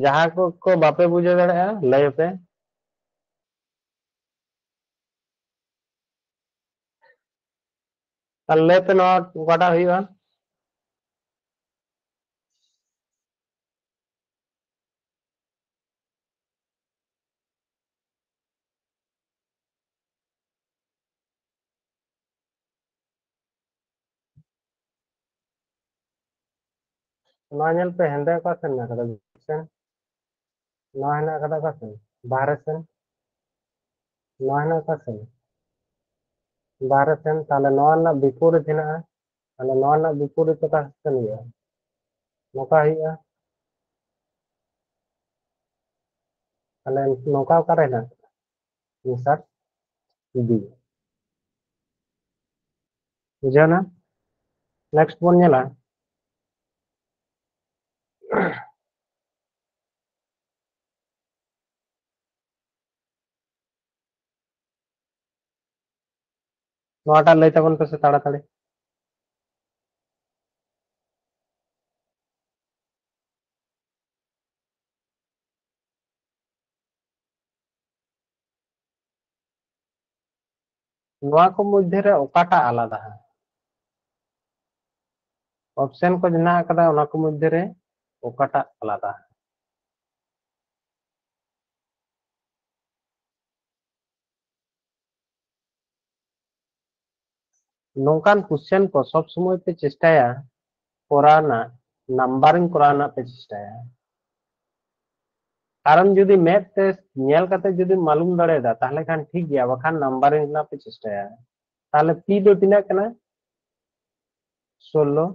ᱡᱟᱦᱟᱸ ᱠᱚ, ᱠᱚ ᱵᱟᱯᱮ ᱵᱩᱡᱷᱟᱹᱣ ᱫᱟᱲᱮᱭᱟᱜᱼᱟ, ᱞᱟᱹᱭ ᱯᱮ᱾ ᱛᱟᱦᱞᱮ ᱞᱟᱹᱭ ᱯᱮ, ᱱᱚᱣᱟ ᱚᱠᱟᱴᱟᱜ ᱦᱩᱭᱩᱜᱼᱟ? ᱱᱚᱣᱟ ᱧᱮᱞ ᱯᱮ, ᱦᱮᱸᱫᱮ ᱚᱠᱟ ᱥᱮᱱ ᱢᱮᱱᱟᱜ ᱠᱟᱫᱟ? ᱵᱷᱤᱛᱤᱨ ᱥᱮᱱ᱾ ᱱᱚᱣᱟ ᱦᱮᱱᱟᱜ ᱠᱟᱫᱟ ᱚᱠᱟ ᱥᱮᱱ? ᱵᱟᱦᱨᱮ ᱥᱮᱱ᱾ ᱱᱚᱣᱟ ᱦᱮᱱᱟᱜ ᱚᱠᱟ ᱥᱮᱱ? ᱵᱟᱦᱨᱮ ᱥᱮᱱ᱾ ᱛᱟᱦᱞᱮ ᱱᱚᱣᱟ ᱨᱮᱱᱟᱜ ᱵᱤᱯᱚᱨᱤᱛ ᱦᱮᱱᱟᱜᱼᱟ᱾ ᱛᱟᱦᱞᱮ ᱱᱚᱣᱟ ᱨᱮᱱᱟᱜ ᱵᱤᱯᱚᱨᱤᱛ ᱚᱠᱟ ᱥᱮᱱ ᱦᱩᱭᱩᱜᱼᱟ? ᱱᱚᱝᱠᱟ ᱦᱩᱭᱩᱜᱼᱟ᱾ ᱛᱟᱦᱞᱮ ᱱᱚᱝᱠᱟ ᱚᱠᱟᱨᱮ ᱦᱮᱱᱟᱜ ᱟᱠᱟᱫᱟ? ᱟᱱᱥᱟᱨ ᱵᱤ᱾ ᱵᱩᱡᱷᱟᱹᱣ ᱮᱱᱟ? ᱱᱮᱠᱥᱴ ᱵᱚᱱ ᱧᱮᱞᱟ᱾ ᱱᱚᱣᱟᱴᱟᱜ ᱞᱟᱹᱭ ᱛᱟᱵᱚᱱ ᱯᱮᱥᱮ ᱛᱟᱲᱟᱛᱟᱲᱤ᱾ ᱱᱚᱣᱟ ᱠᱚ ᱢᱚᱫᱽᱫᱷᱮ ᱨᱮ ᱚᱠᱟᱴᱟᱜ ᱟᱞᱟᱫᱟ? ᱚᱯᱥᱮᱱ ᱠᱚ ᱡᱟᱦᱟᱸ ᱟᱠᱟᱫᱟ, ᱚᱱᱟ ᱠᱚ ᱢᱚᱫᱽᱫᱷᱮ ᱨᱮ ᱚᱠᱟᱴᱟᱜ ᱟᱞᱟᱫᱟ? ᱱᱚᱝᱠᱟᱱ ᱠᱚᱥᱪᱮᱱ ᱠᱚ ᱥᱚᱵ ᱥᱚᱢᱚᱭ ᱯᱮ ᱪᱮᱥᱴᱟᱭᱟ ᱠᱚᱨᱟᱣ ᱨᱮᱱᱟᱜ, ᱱᱟᱢᱵᱟᱨᱤᱝ ᱠᱚᱨᱟᱣ ᱨᱮᱱᱟᱜ ᱯᱮ ᱪᱮᱥᱴᱟᱭᱟ᱾ ᱠᱟᱨᱚᱱ ᱡᱩᱫᱤ ᱢᱮᱫ ᱛᱮ ᱧᱮᱞ ᱠᱟᱛᱮ ᱡᱩᱫᱤ ᱢᱟᱞᱩᱢ ᱫᱟᱲᱮᱭᱟᱫᱟ, ᱛᱟᱦᱞᱮ ᱠᱷᱟᱱ ᱴᱷᱤᱠ ᱜᱮᱭᱟ, ᱵᱟᱠᱷᱟᱱ ᱱᱟᱢᱵᱟᱨᱤᱝ ᱨᱮᱱᱟᱜ ᱯᱮ ᱪᱮᱥᱴᱟᱭᱟ᱾ ᱛᱟᱦᱞᱮ ᱯᱤ ᱫᱚ ᱛᱤᱱᱟᱹᱜ ᱠᱟᱱᱟ? ᱥᱳᱞᱞᱳ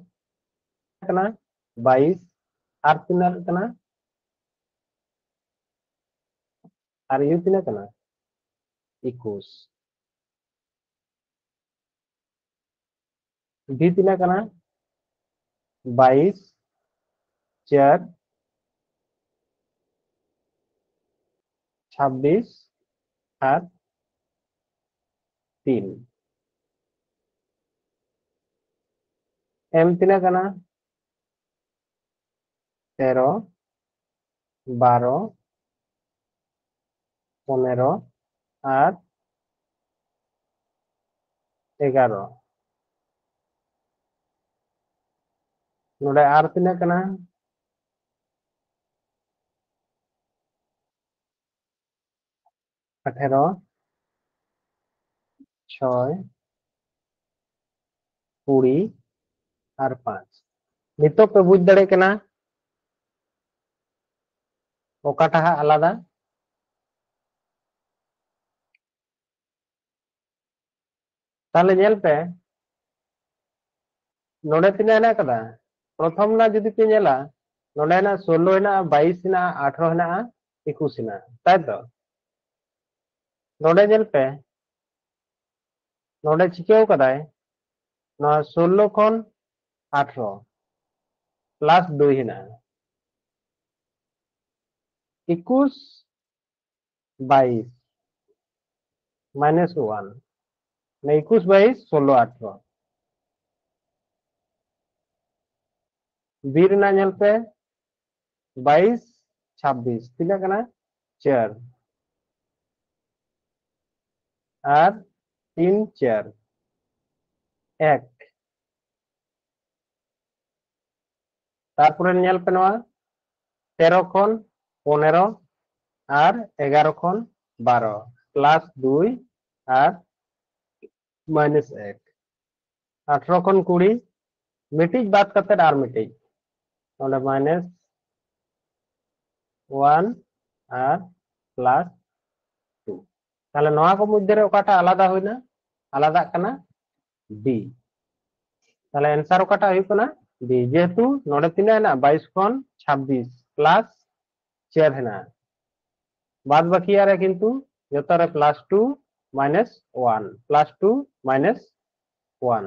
ᱠᱟᱱᱟ, ᱵᱟᱭᱤᱥ, ᱟᱨ ᱛᱤᱱᱟᱹᱜ ᱠᱟᱱᱟ? ᱟᱨ ᱤᱭᱩ ᱛᱤᱱᱟᱹᱜ ᱠᱟᱱᱟ? ᱮᱠᱩᱥ᱾ ᱵᱷᱤ ᱛᱤᱱᱟᱹᱜ ᱠᱟᱱᱟ? ᱵᱟᱭᱤᱥ, ᱪᱟᱨ, ᱪᱷᱟᱵᱵᱤᱥ ᱟᱨ ᱛᱤᱱ᱾ ᱮᱢ ᱛᱤᱱᱟᱹᱜ ᱠᱟᱱᱟ? ᱛᱮᱨᱚ, ᱵᱟᱨᱚ, ᱯᱚᱱᱮᱨᱚ ᱟᱨ ᱮᱜᱟᱨᱚ᱾ ᱱᱚᱰᱮ ᱟᱨ ᱛᱤᱱᱟᱹᱜ ᱠᱟᱱᱟ? ᱟᱴᱷᱮᱨᱚ, ᱪᱷᱚᱭ, ᱠᱩᱲᱤ ᱟᱨ ᱯᱟᱸᱪ᱾ ᱱᱤᱛᱚᱜ ᱯᱮ ᱵᱩᱡᱽ ᱫᱟᱲᱮᱭᱟᱜ ᱠᱟᱱᱟ ᱚᱠᱟᱴᱟᱜ ᱦᱟᱸᱜ ᱟᱞᱟᱫᱟ? ᱛᱟᱦᱞᱮ ᱧᱮᱞ ᱯᱮ, ᱱᱚᱰᱮ ᱛᱤᱱᱟᱹᱜ ᱦᱮᱱᱟᱜ ᱟᱠᱟᱫᱟ? ᱯᱨᱚᱛᱷᱚᱢ ᱨᱮᱱᱟᱜ ᱡᱩᱫᱤ ᱯᱮ ᱧᱮᱞᱟ, ᱱᱚᱰᱮ ᱦᱮᱱᱟᱜ ᱥᱳᱞᱞᱳ ᱦᱮᱱᱟᱜᱼᱟ, ᱵᱟᱭᱤᱥ ᱦᱮᱱᱟᱜᱼᱟ, ᱟᱴᱷᱨᱚ ᱦᱮᱱᱟᱜᱼᱟ, ᱮᱠᱩᱥ ᱮᱱᱟ, ᱛᱟᱭ ᱛᱚ? ᱱᱚᱰᱮ ᱧᱮᱞ ᱯᱮ, ᱱᱚᱰᱮ ᱪᱤᱠᱟᱹᱣ ᱠᱟᱫᱟᱭ, ᱱᱚᱣᱟ ᱥᱳᱞᱞᱳ ᱠᱷᱚᱱ ᱟᱴᱷᱨᱚ ᱯᱞᱟᱥ ᱫᱩᱭ ᱦᱮᱱᱟᱜᱼᱟ, ᱮᱠᱩᱥ ᱵᱟᱭᱤᱥ ᱢᱟᱭᱱᱟᱥ ᱳᱣᱟᱱ, ᱢᱟᱱᱮ ᱮᱠᱩᱥ ᱵᱟᱭᱤᱥ ᱥᱳᱞᱞᱳ ᱟᱴᱷᱨᱚ᱾ ᱵᱤ ᱨᱮᱱᱟᱜ ᱧᱮᱞ ᱯᱮ, ᱵᱟᱭᱤᱥ ᱪᱷᱟᱵᱵᱤᱥ ᱛᱤᱱᱟᱹᱜ ᱠᱟᱱᱟ? ᱪᱟᱨ᱾ ᱟᱨ ᱛᱤᱱ ᱪᱟᱨ ᱮᱠ᱾ ᱛᱟᱨᱯᱚᱨᱮ ᱧᱮᱞ ᱯᱮ ᱱᱚᱣᱟ, ᱛᱮᱨᱚ ᱠᱷᱚᱱ ᱯᱚᱱᱮᱨᱚ ᱟᱨ ᱮᱜᱟᱨᱚ ᱠᱷᱚᱱ ᱵᱟᱨᱚ ᱯᱞᱟᱥ ᱫᱩᱭ ᱟᱨ ᱢᱟᱭᱱᱟᱥ ᱮᱠ᱾ ᱟᱴᱷᱨᱚ ᱠᱷᱚᱱ ᱠᱩᱲᱤ, ᱢᱤᱫᱴᱤᱡ ᱵᱟᱫ ᱠᱟᱛᱮ ᱟᱨ ᱢᱤᱫᱴᱤᱡ, ᱱᱚᱰᱮ ᱢᱟᱭᱱᱟᱥ ᱳᱣᱟᱱ ᱟᱨ ᱯᱞᱟᱥ ᱴᱩ᱾ ᱛᱟᱦᱞᱮ ᱱᱚᱣᱟ ᱠᱚ ᱢᱚᱫᱽᱫᱷᱮ ᱨᱮ ᱚᱠᱟᱴᱟᱜ ᱟᱞᱟᱫᱟ ᱦᱩᱭᱱᱟ? ᱟᱞᱟᱫᱟᱜ ᱠᱟᱱᱟ ᱵᱤ᱾ ᱛᱟᱦᱞᱮ ᱮᱱᱥᱟᱨ ᱚᱠᱟᱴᱟᱜ ᱦᱩᱭᱩᱜ ᱠᱟᱱᱟ? ᱵᱤ, ᱡᱮᱦᱮᱛᱩ ᱱᱚᱰᱮ ᱛᱤᱱᱟᱹᱜ ᱦᱮᱱᱟᱜᱼᱟ? ᱵᱟᱭᱤᱥ ᱠᱷᱚᱱ ᱪᱷᱟᱵᱵᱤᱥ ᱯᱞᱟᱥ ᱪᱟᱨ ᱦᱮᱱᱟᱜᱼᱟ, ᱵᱟᱫ ᱵᱟᱹᱠᱤᱭᱟᱜ ᱨᱮ ᱠᱤᱱᱛᱩ ᱡᱚᱛᱚ ᱨᱮ plus two minus one, plus two minus one.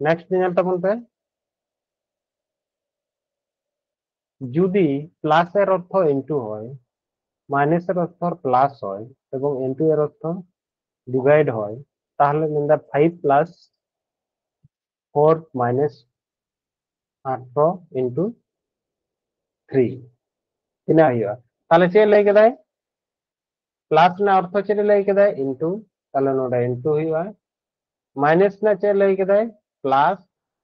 Next ᱧᱮᱞ ᱛᱟᱵᱚᱱ ᱯᱮ, ᱡᱩᱫᱤ ᱯᱞᱟᱥ এর অর্থ ইনটু হয়, মাইনাস এর অর্থ প্লাস হয় এবং ইনটু এর অর্থ ডিভাইড হয়, তাহলে ᱢᱮᱱᱫᱟ five plus four minus আঠারো into three ᱛᱤᱱᱟᱹᱜ ᱦᱩᱭᱩᱜᱼᱟ? ᱛᱟᱦᱞᱮ ᱪᱮᱫ ᱞᱟᱹᱭ ᱠᱮᱫᱟᱭ? ᱯᱞᱟᱥ ᱨᱮᱱᱟᱜ ᱚᱨᱛᱷᱚ ᱪᱮᱫ ᱮ ᱞᱟᱹᱭ ᱠᱮᱫᱟᱭ? ᱤᱱᱴᱩ᱾ ᱛᱟᱦᱞᱮ ᱱᱚᱰᱮ ᱤᱱᱴᱩ ᱦᱩᱭᱩᱜᱼᱟ᱾ ᱢᱟᱭᱱᱟᱥ ᱨᱮᱱᱟᱜ ᱪᱮᱫ ᱞᱟᱹᱭ ᱠᱮᱫᱟᱭ? ᱯᱞᱟᱥ᱾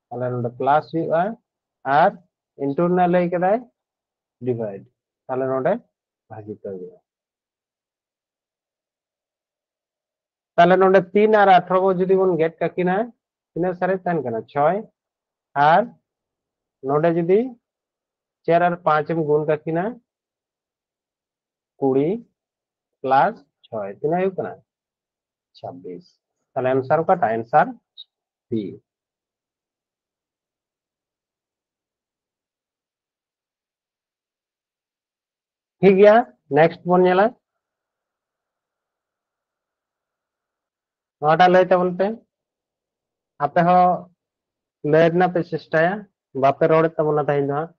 ᱛᱟᱦᱞᱮ ᱱᱚᱰᱮ ᱯᱞᱟᱥ ᱦᱩᱭᱩᱜᱼᱟ᱾ ᱟᱨ ᱤᱱᱴᱩ ᱨᱮᱱᱟᱜ ᱞᱟᱹᱭ ᱠᱮᱫᱟᱭ ᱰᱤᱵᱷᱟᱭᱤᱰ᱾ ᱛᱟᱦᱞᱮ ᱱᱚᱰᱮ ᱵᱷᱟᱜᱤᱛ ᱦᱩᱭᱩᱜᱼᱟ᱾ ᱛᱟᱦᱞᱮ ᱱᱚᱰᱮ ᱛᱤᱱ ᱟᱨ ᱟᱴᱷᱨᱚ ᱠᱚ ᱡᱩᱫᱤ ᱵᱚᱱ ᱜᱮᱫ ᱠᱟᱹᱠᱤᱱᱟ, ᱛᱤᱱᱟᱹᱜ ᱥᱟᱨᱮᱡ ᱛᱟᱦᱮᱱ ᱠᱟᱱᱟ? ᱪᱷᱚᱭ᱾ ᱟᱨ ᱱᱚᱰᱮ ᱡᱩᱫᱤ ᱪᱟᱨ ᱟᱨ ᱯᱟᱸᱪ ᱮᱢ ᱜᱩᱱ ᱠᱟᱹᱠᱤᱱᱟ, ᱠᱩᱲᱤ ᱯᱞᱟᱥ ᱪᱷᱚᱭ ᱛᱤᱱᱟᱹᱜ ᱦᱩᱭᱩᱜ ᱠᱟᱱᱟ? ᱪᱷᱟᱵᱵᱤᱥ᱾ ᱛᱟᱦᱞᱮ ᱮᱱᱥᱟᱨ ᱚᱠᱟᱴᱟᱜ? ᱮᱱᱥᱟᱨ ᱵᱤ᱾ ᱴᱷᱤᱠ ᱜᱮᱭᱟ, ᱱᱮᱠᱥᱴ ᱵᱚᱱ ᱧᱮᱞᱟ᱾ ᱱᱚᱣᱟᱴᱟᱜ ᱞᱟᱹᱭ ᱛᱟᱵᱚᱱ ᱯᱮ, ᱟᱯᱮ ᱦᱚᱸ ᱞᱟᱹᱭ ᱨᱮᱱᱟᱜ ᱯᱮ ᱪᱮᱥᱴᱟᱭᱟ, ᱵᱟᱯᱮ ᱨᱚᱲᱮᱫ ᱛᱟᱵᱚᱱᱟ ᱛᱮᱦᱮᱧ ᱫᱚ ᱦᱟᱸᱜ᱾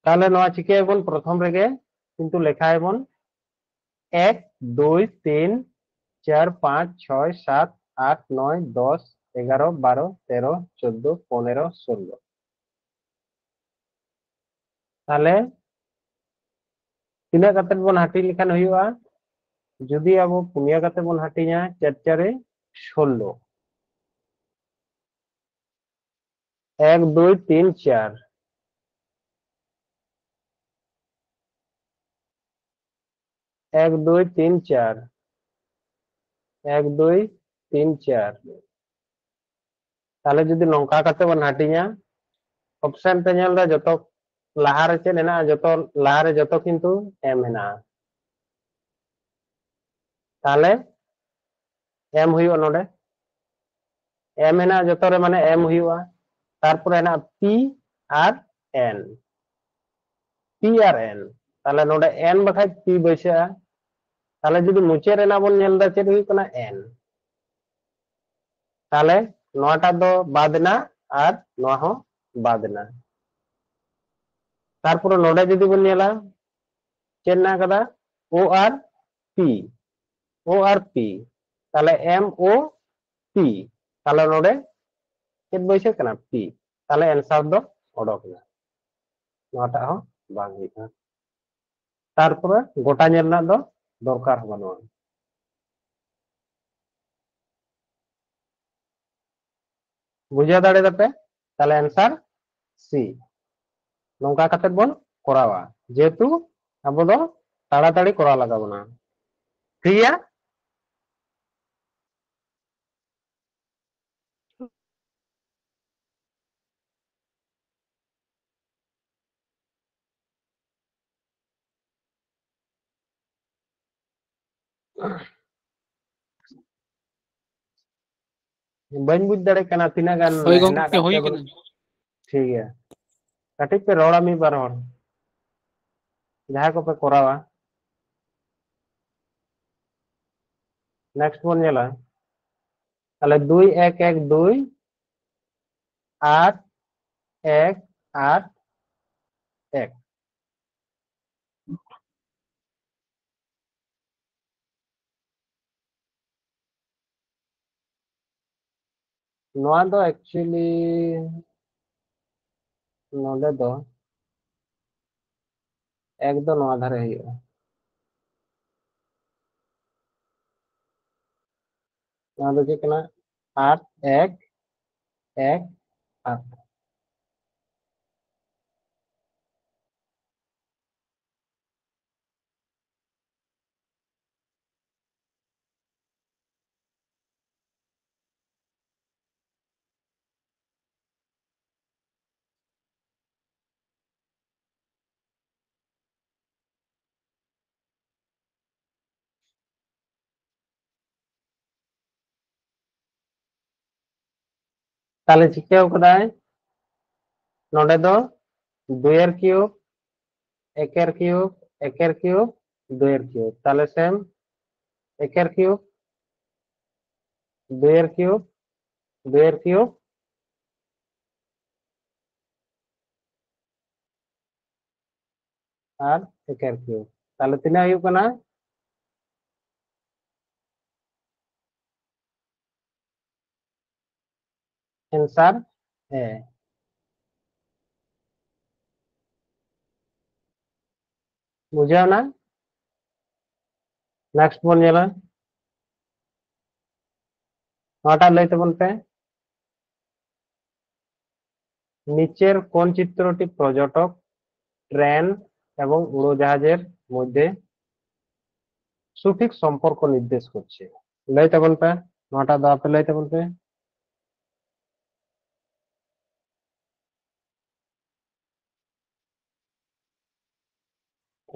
ᱛᱟᱦᱞᱮ ᱱᱚᱣᱟ ᱪᱤᱠᱟᱹᱭᱟᱵᱚᱱ? ᱯᱨᱚᱛᱷᱚᱢ ᱨᱮᱜᱮ ᱠᱤᱱᱛᱩ ᱞᱮᱠᱷᱟᱭᱟᱵᱚᱱ ᱮᱠ, ᱫᱩᱭ, ᱛᱤᱱ, ᱪᱟᱨ, ᱯᱟᱸᱪ, ᱪᱷᱚᱭ, ᱥᱟᱛ, ᱟᱴ, ᱱᱚᱭ, ᱫᱚᱥ, ᱮᱜᱟᱨᱚ, ᱵᱟᱨᱚ, ᱛᱮᱨᱚ, ᱪᱳᱫᱫᱳ, ᱯᱚᱱᱮᱨᱚ, ᱥᱳᱞᱞᱳ᱾ ᱛᱟᱦᱞᱮ ᱛᱤᱱᱟᱹᱜ ᱠᱟᱛᱮ ᱵᱚᱱ ᱦᱟᱹᱴᱤᱧ ᱞᱮᱠᱷᱟᱱ ᱦᱩᱭᱩᱜᱼᱟ? ᱡᱩᱫᱤ ᱟᱵᱚ ᱯᱩᱱᱭᱟᱹ ᱠᱟᱛᱮ ᱵᱚᱱ ᱦᱟᱹᱴᱤᱧᱟ, ᱪᱟᱨ ᱪᱟᱨᱮ ᱥᱳᱞᱞᱳ, ᱮᱠ, ᱫᱩᱭ, ᱛᱤᱱ, ᱪᱟᱨ, ᱮᱠ, ᱫᱩᱭ, ᱛᱤᱱ, ᱪᱟᱨ, ᱮᱠ, ᱫᱩᱭ, ᱛᱤᱱ, ᱪᱟᱨ᱾ ᱛᱟᱦᱞᱮ ᱡᱩᱫᱤ ᱱᱚᱝᱠᱟ ᱠᱟᱛᱮ ᱵᱚᱱ ᱦᱟᱹᱴᱤᱧᱟ, ᱚᱯᱥᱮᱱ ᱯᱮ ᱧᱮᱞ ᱮᱫᱟ, ᱡᱚᱛᱚ ᱞᱟᱦᱟᱨᱮ ᱪᱮᱫ ᱦᱮᱱᱟᱜᱼᱟ? ᱡᱚᱛᱚ ᱞᱟᱦᱟᱨᱮ ᱡᱚᱛᱚ ᱠᱤᱱᱛᱩ ᱮᱢ ᱦᱮᱱᱟᱜᱼᱟ᱾ ᱛᱟᱦᱞᱮ ᱮᱢ ᱦᱩᱭᱩᱜᱼᱟ ᱱᱚᱰᱮ, ᱮᱢ ᱦᱮᱱᱟᱜᱼᱟ ᱡᱚᱛᱚ ᱨᱮ, ᱢᱟᱱᱮ ᱮᱢ ᱦᱩᱭᱩᱜᱼᱟ᱾ ᱛᱟᱨᱯᱚᱨᱮ ᱦᱮᱱᱟᱜᱼᱟ ᱯᱤ ᱟᱨ ᱮᱱ, ᱯᱤ ᱟᱨ ᱮᱱ᱾ ᱛᱟᱦᱞᱮ ᱱᱚᱰᱮ ᱮᱱ ᱵᱟᱠᱷᱟᱡ ᱯᱤ ᱵᱟᱹᱭᱥᱟᱹᱜᱼᱟ᱾ ᱛᱟᱦᱞᱮ ᱡᱩᱫᱤ ᱢᱩᱪᱟᱹᱫ ᱨᱮᱱᱟᱜ ᱵᱚᱱ ᱧᱮᱞ ᱮᱫᱟ, ᱪᱮᱫ ᱦᱩᱭᱩᱜ ᱠᱟᱱᱟ? ᱮᱱ᱾ ᱛᱟᱦᱞᱮ ᱱᱚᱣᱟᱴᱟᱜ ᱫᱚ ᱵᱟᱫ ᱮᱱᱟ ᱟᱨ ᱱᱚᱣᱟ ᱦᱚᱸ ᱵᱟᱫ ᱮᱱᱟ᱾ ᱛᱟᱨᱯᱚᱨᱮ ᱱᱚᱰᱮ ᱡᱩᱫᱤ ᱵᱚᱱ ᱧᱮᱞᱟ, ᱪᱮᱫ ᱦᱮᱱᱟᱜ ᱟᱠᱟᱫᱟ? ᱳ ᱟᱨ ᱯᱤ, ᱳ ᱟᱨ ᱯᱤ᱾ ᱛᱟᱦᱞᱮ ᱮᱢ ᱳ ᱯᱤ, ᱛᱟᱦᱞᱮ ᱱᱚᱰᱮ ᱪᱮᱫ ᱵᱟᱹᱭᱥᱟᱹᱜ ᱠᱟᱱᱟ? ᱯᱤ᱾ ᱛᱟᱦᱞᱮ ᱮᱱᱥᱟᱨ ᱫᱚ ᱚᱰᱚᱠ ᱮᱱᱟ, ᱱᱚᱣᱟᱴᱟᱜ ᱦᱚᱸ ᱵᱟᱝ ᱦᱩᱭᱩᱜᱼᱟ᱾ ᱛᱟᱨᱯᱚᱨᱮ ᱜᱚᱴᱟ ᱧᱮᱞ ᱨᱮᱱᱟᱜ ᱫᱚ ᱫᱚᱨᱠᱟᱨ ᱦᱚᱸ ᱵᱟᱹᱱᱩᱜᱼᱟ᱾ ᱵᱩᱡᱷᱟᱹᱣ ᱫᱟᱲᱮ ᱫᱟᱯᱮ? ᱛᱟᱦᱞᱮ ᱮᱱᱥᱟᱨ ᱥᱤ᱾ ᱱᱚᱝᱠᱟ ᱠᱟᱛᱮ ᱵᱚᱱ ᱠᱚᱨᱟᱣᱟ, ᱡᱮᱦᱮᱛᱩ ᱟᱵᱚ ᱫᱚ ᱛᱟᱲᱟᱛᱟᱲᱤ ᱠᱚᱨᱟᱣ ᱞᱟᱜᱟᱣ ᱵᱚᱱᱟ᱾ ᱴᱷᱤᱠ ᱜᱮᱭᱟ? ᱵᱟᱹᱧ ᱵᱩᱡᱽ ᱫᱟᱲᱮᱭᱟᱜ ᱠᱟᱱᱟ ᱛᱤᱱᱟᱹᱜ ᱜᱟᱱ ᱦᱳᱭ ᱦᱮᱱᱟᱜ ᱜᱚᱢᱠᱮ, ᱟᱠᱟᱫ ᱦᱩᱭ ᱛᱟᱵᱚᱱ᱾ ᱠᱟᱱᱟ᱾ ᱴᱷᱤᱠ ᱜᱮᱭᱟ, ᱠᱟᱹᱴᱤᱡ ᱯᱮ ᱨᱚᱲᱟ ᱢᱤᱫ ᱵᱟᱨ ᱦᱚᱲ, ᱡᱟᱦᱟᱸᱭ ᱠᱚᱯᱮ ᱠᱚᱨᱟᱣᱟ᱾ ᱱᱮᱠᱥᱴ ᱵᱚᱱ ᱧᱮᱞᱟ, ᱛᱟᱦᱞᱮ ᱫᱩᱭ ᱮᱠ ᱮᱠ ᱫᱩᱭ ᱟᱴ ᱮᱠ ᱟᱴ ᱮᱠ᱾ ᱱᱚᱣᱟ ᱫᱚ actually ᱱᱚᱰᱮ ᱫᱚ ᱮᱠ ᱫᱚ ᱱᱚᱣᱟ ᱫᱷᱟᱨᱮ ᱦᱩᱭᱩᱜᱼᱟ᱾ ᱱᱚᱣᱟ ᱫᱚ ᱪᱮᱫ ᱠᱟᱱᱟ? ᱟᱴ ᱮᱠ ᱮᱠ ᱟᱴ᱾ ᱛᱟᱦᱞᱮ ᱪᱤᱠᱟᱹᱣ ᱠᱟᱫᱟᱭ? ᱱᱚᱰᱮ ᱫᱚ ᱫᱩᱭᱮᱨ ᱠᱤᱭᱩᱵ, ᱮᱠᱮᱨ ᱠᱤᱭᱩᱵ, ᱮᱠᱮᱨ ᱠᱤᱭᱩᱵ, ᱫᱩᱭᱮᱨ ᱠᱤᱭᱩᱵ᱾ ᱛᱟᱦᱞᱮ ᱥᱮᱢ ᱮᱠᱮᱨ ᱠᱤᱭᱩᱵ, ᱫᱩᱭᱮᱨ ᱠᱤᱭᱩᱵ, ᱫᱩᱭᱮᱨ ᱠᱤᱭᱩᱵ, ᱟᱨ ᱮᱠᱮᱨ ᱠᱤᱭᱩᱵ᱾ ᱛᱟᱦᱞᱮ ᱛᱤᱱᱟᱹᱜ ᱦᱩᱭᱩᱜ ᱠᱟᱱᱟ? ᱮᱱᱥᱟᱨ ᱮ᱾ ᱵᱩᱡᱷᱟᱹᱣ ᱮᱱᱟ? ᱱᱮᱠᱥᱴ ᱵᱚᱱ ᱧᱮᱞᱟ, ᱱᱚᱣᱟᱴᱟᱜ ᱞᱟᱹᱭ ᱛᱟᱵᱚᱱ ᱯᱮ, নিচের কোন চিত্রটি পর্যটক, ট্রেন এবং উড়োজাহাজের মধ্যে সঠিক সম্পর্ক নির্দেশ করছে? ᱞᱟᱹᱭ ᱛᱟᱵᱚᱱ ᱯᱮ, ᱱᱚᱣᱟᱴᱟᱜ ᱫᱚ ᱟᱯᱮ ᱞᱟᱹᱭ ᱛᱟᱵᱚᱱ ᱯᱮ᱾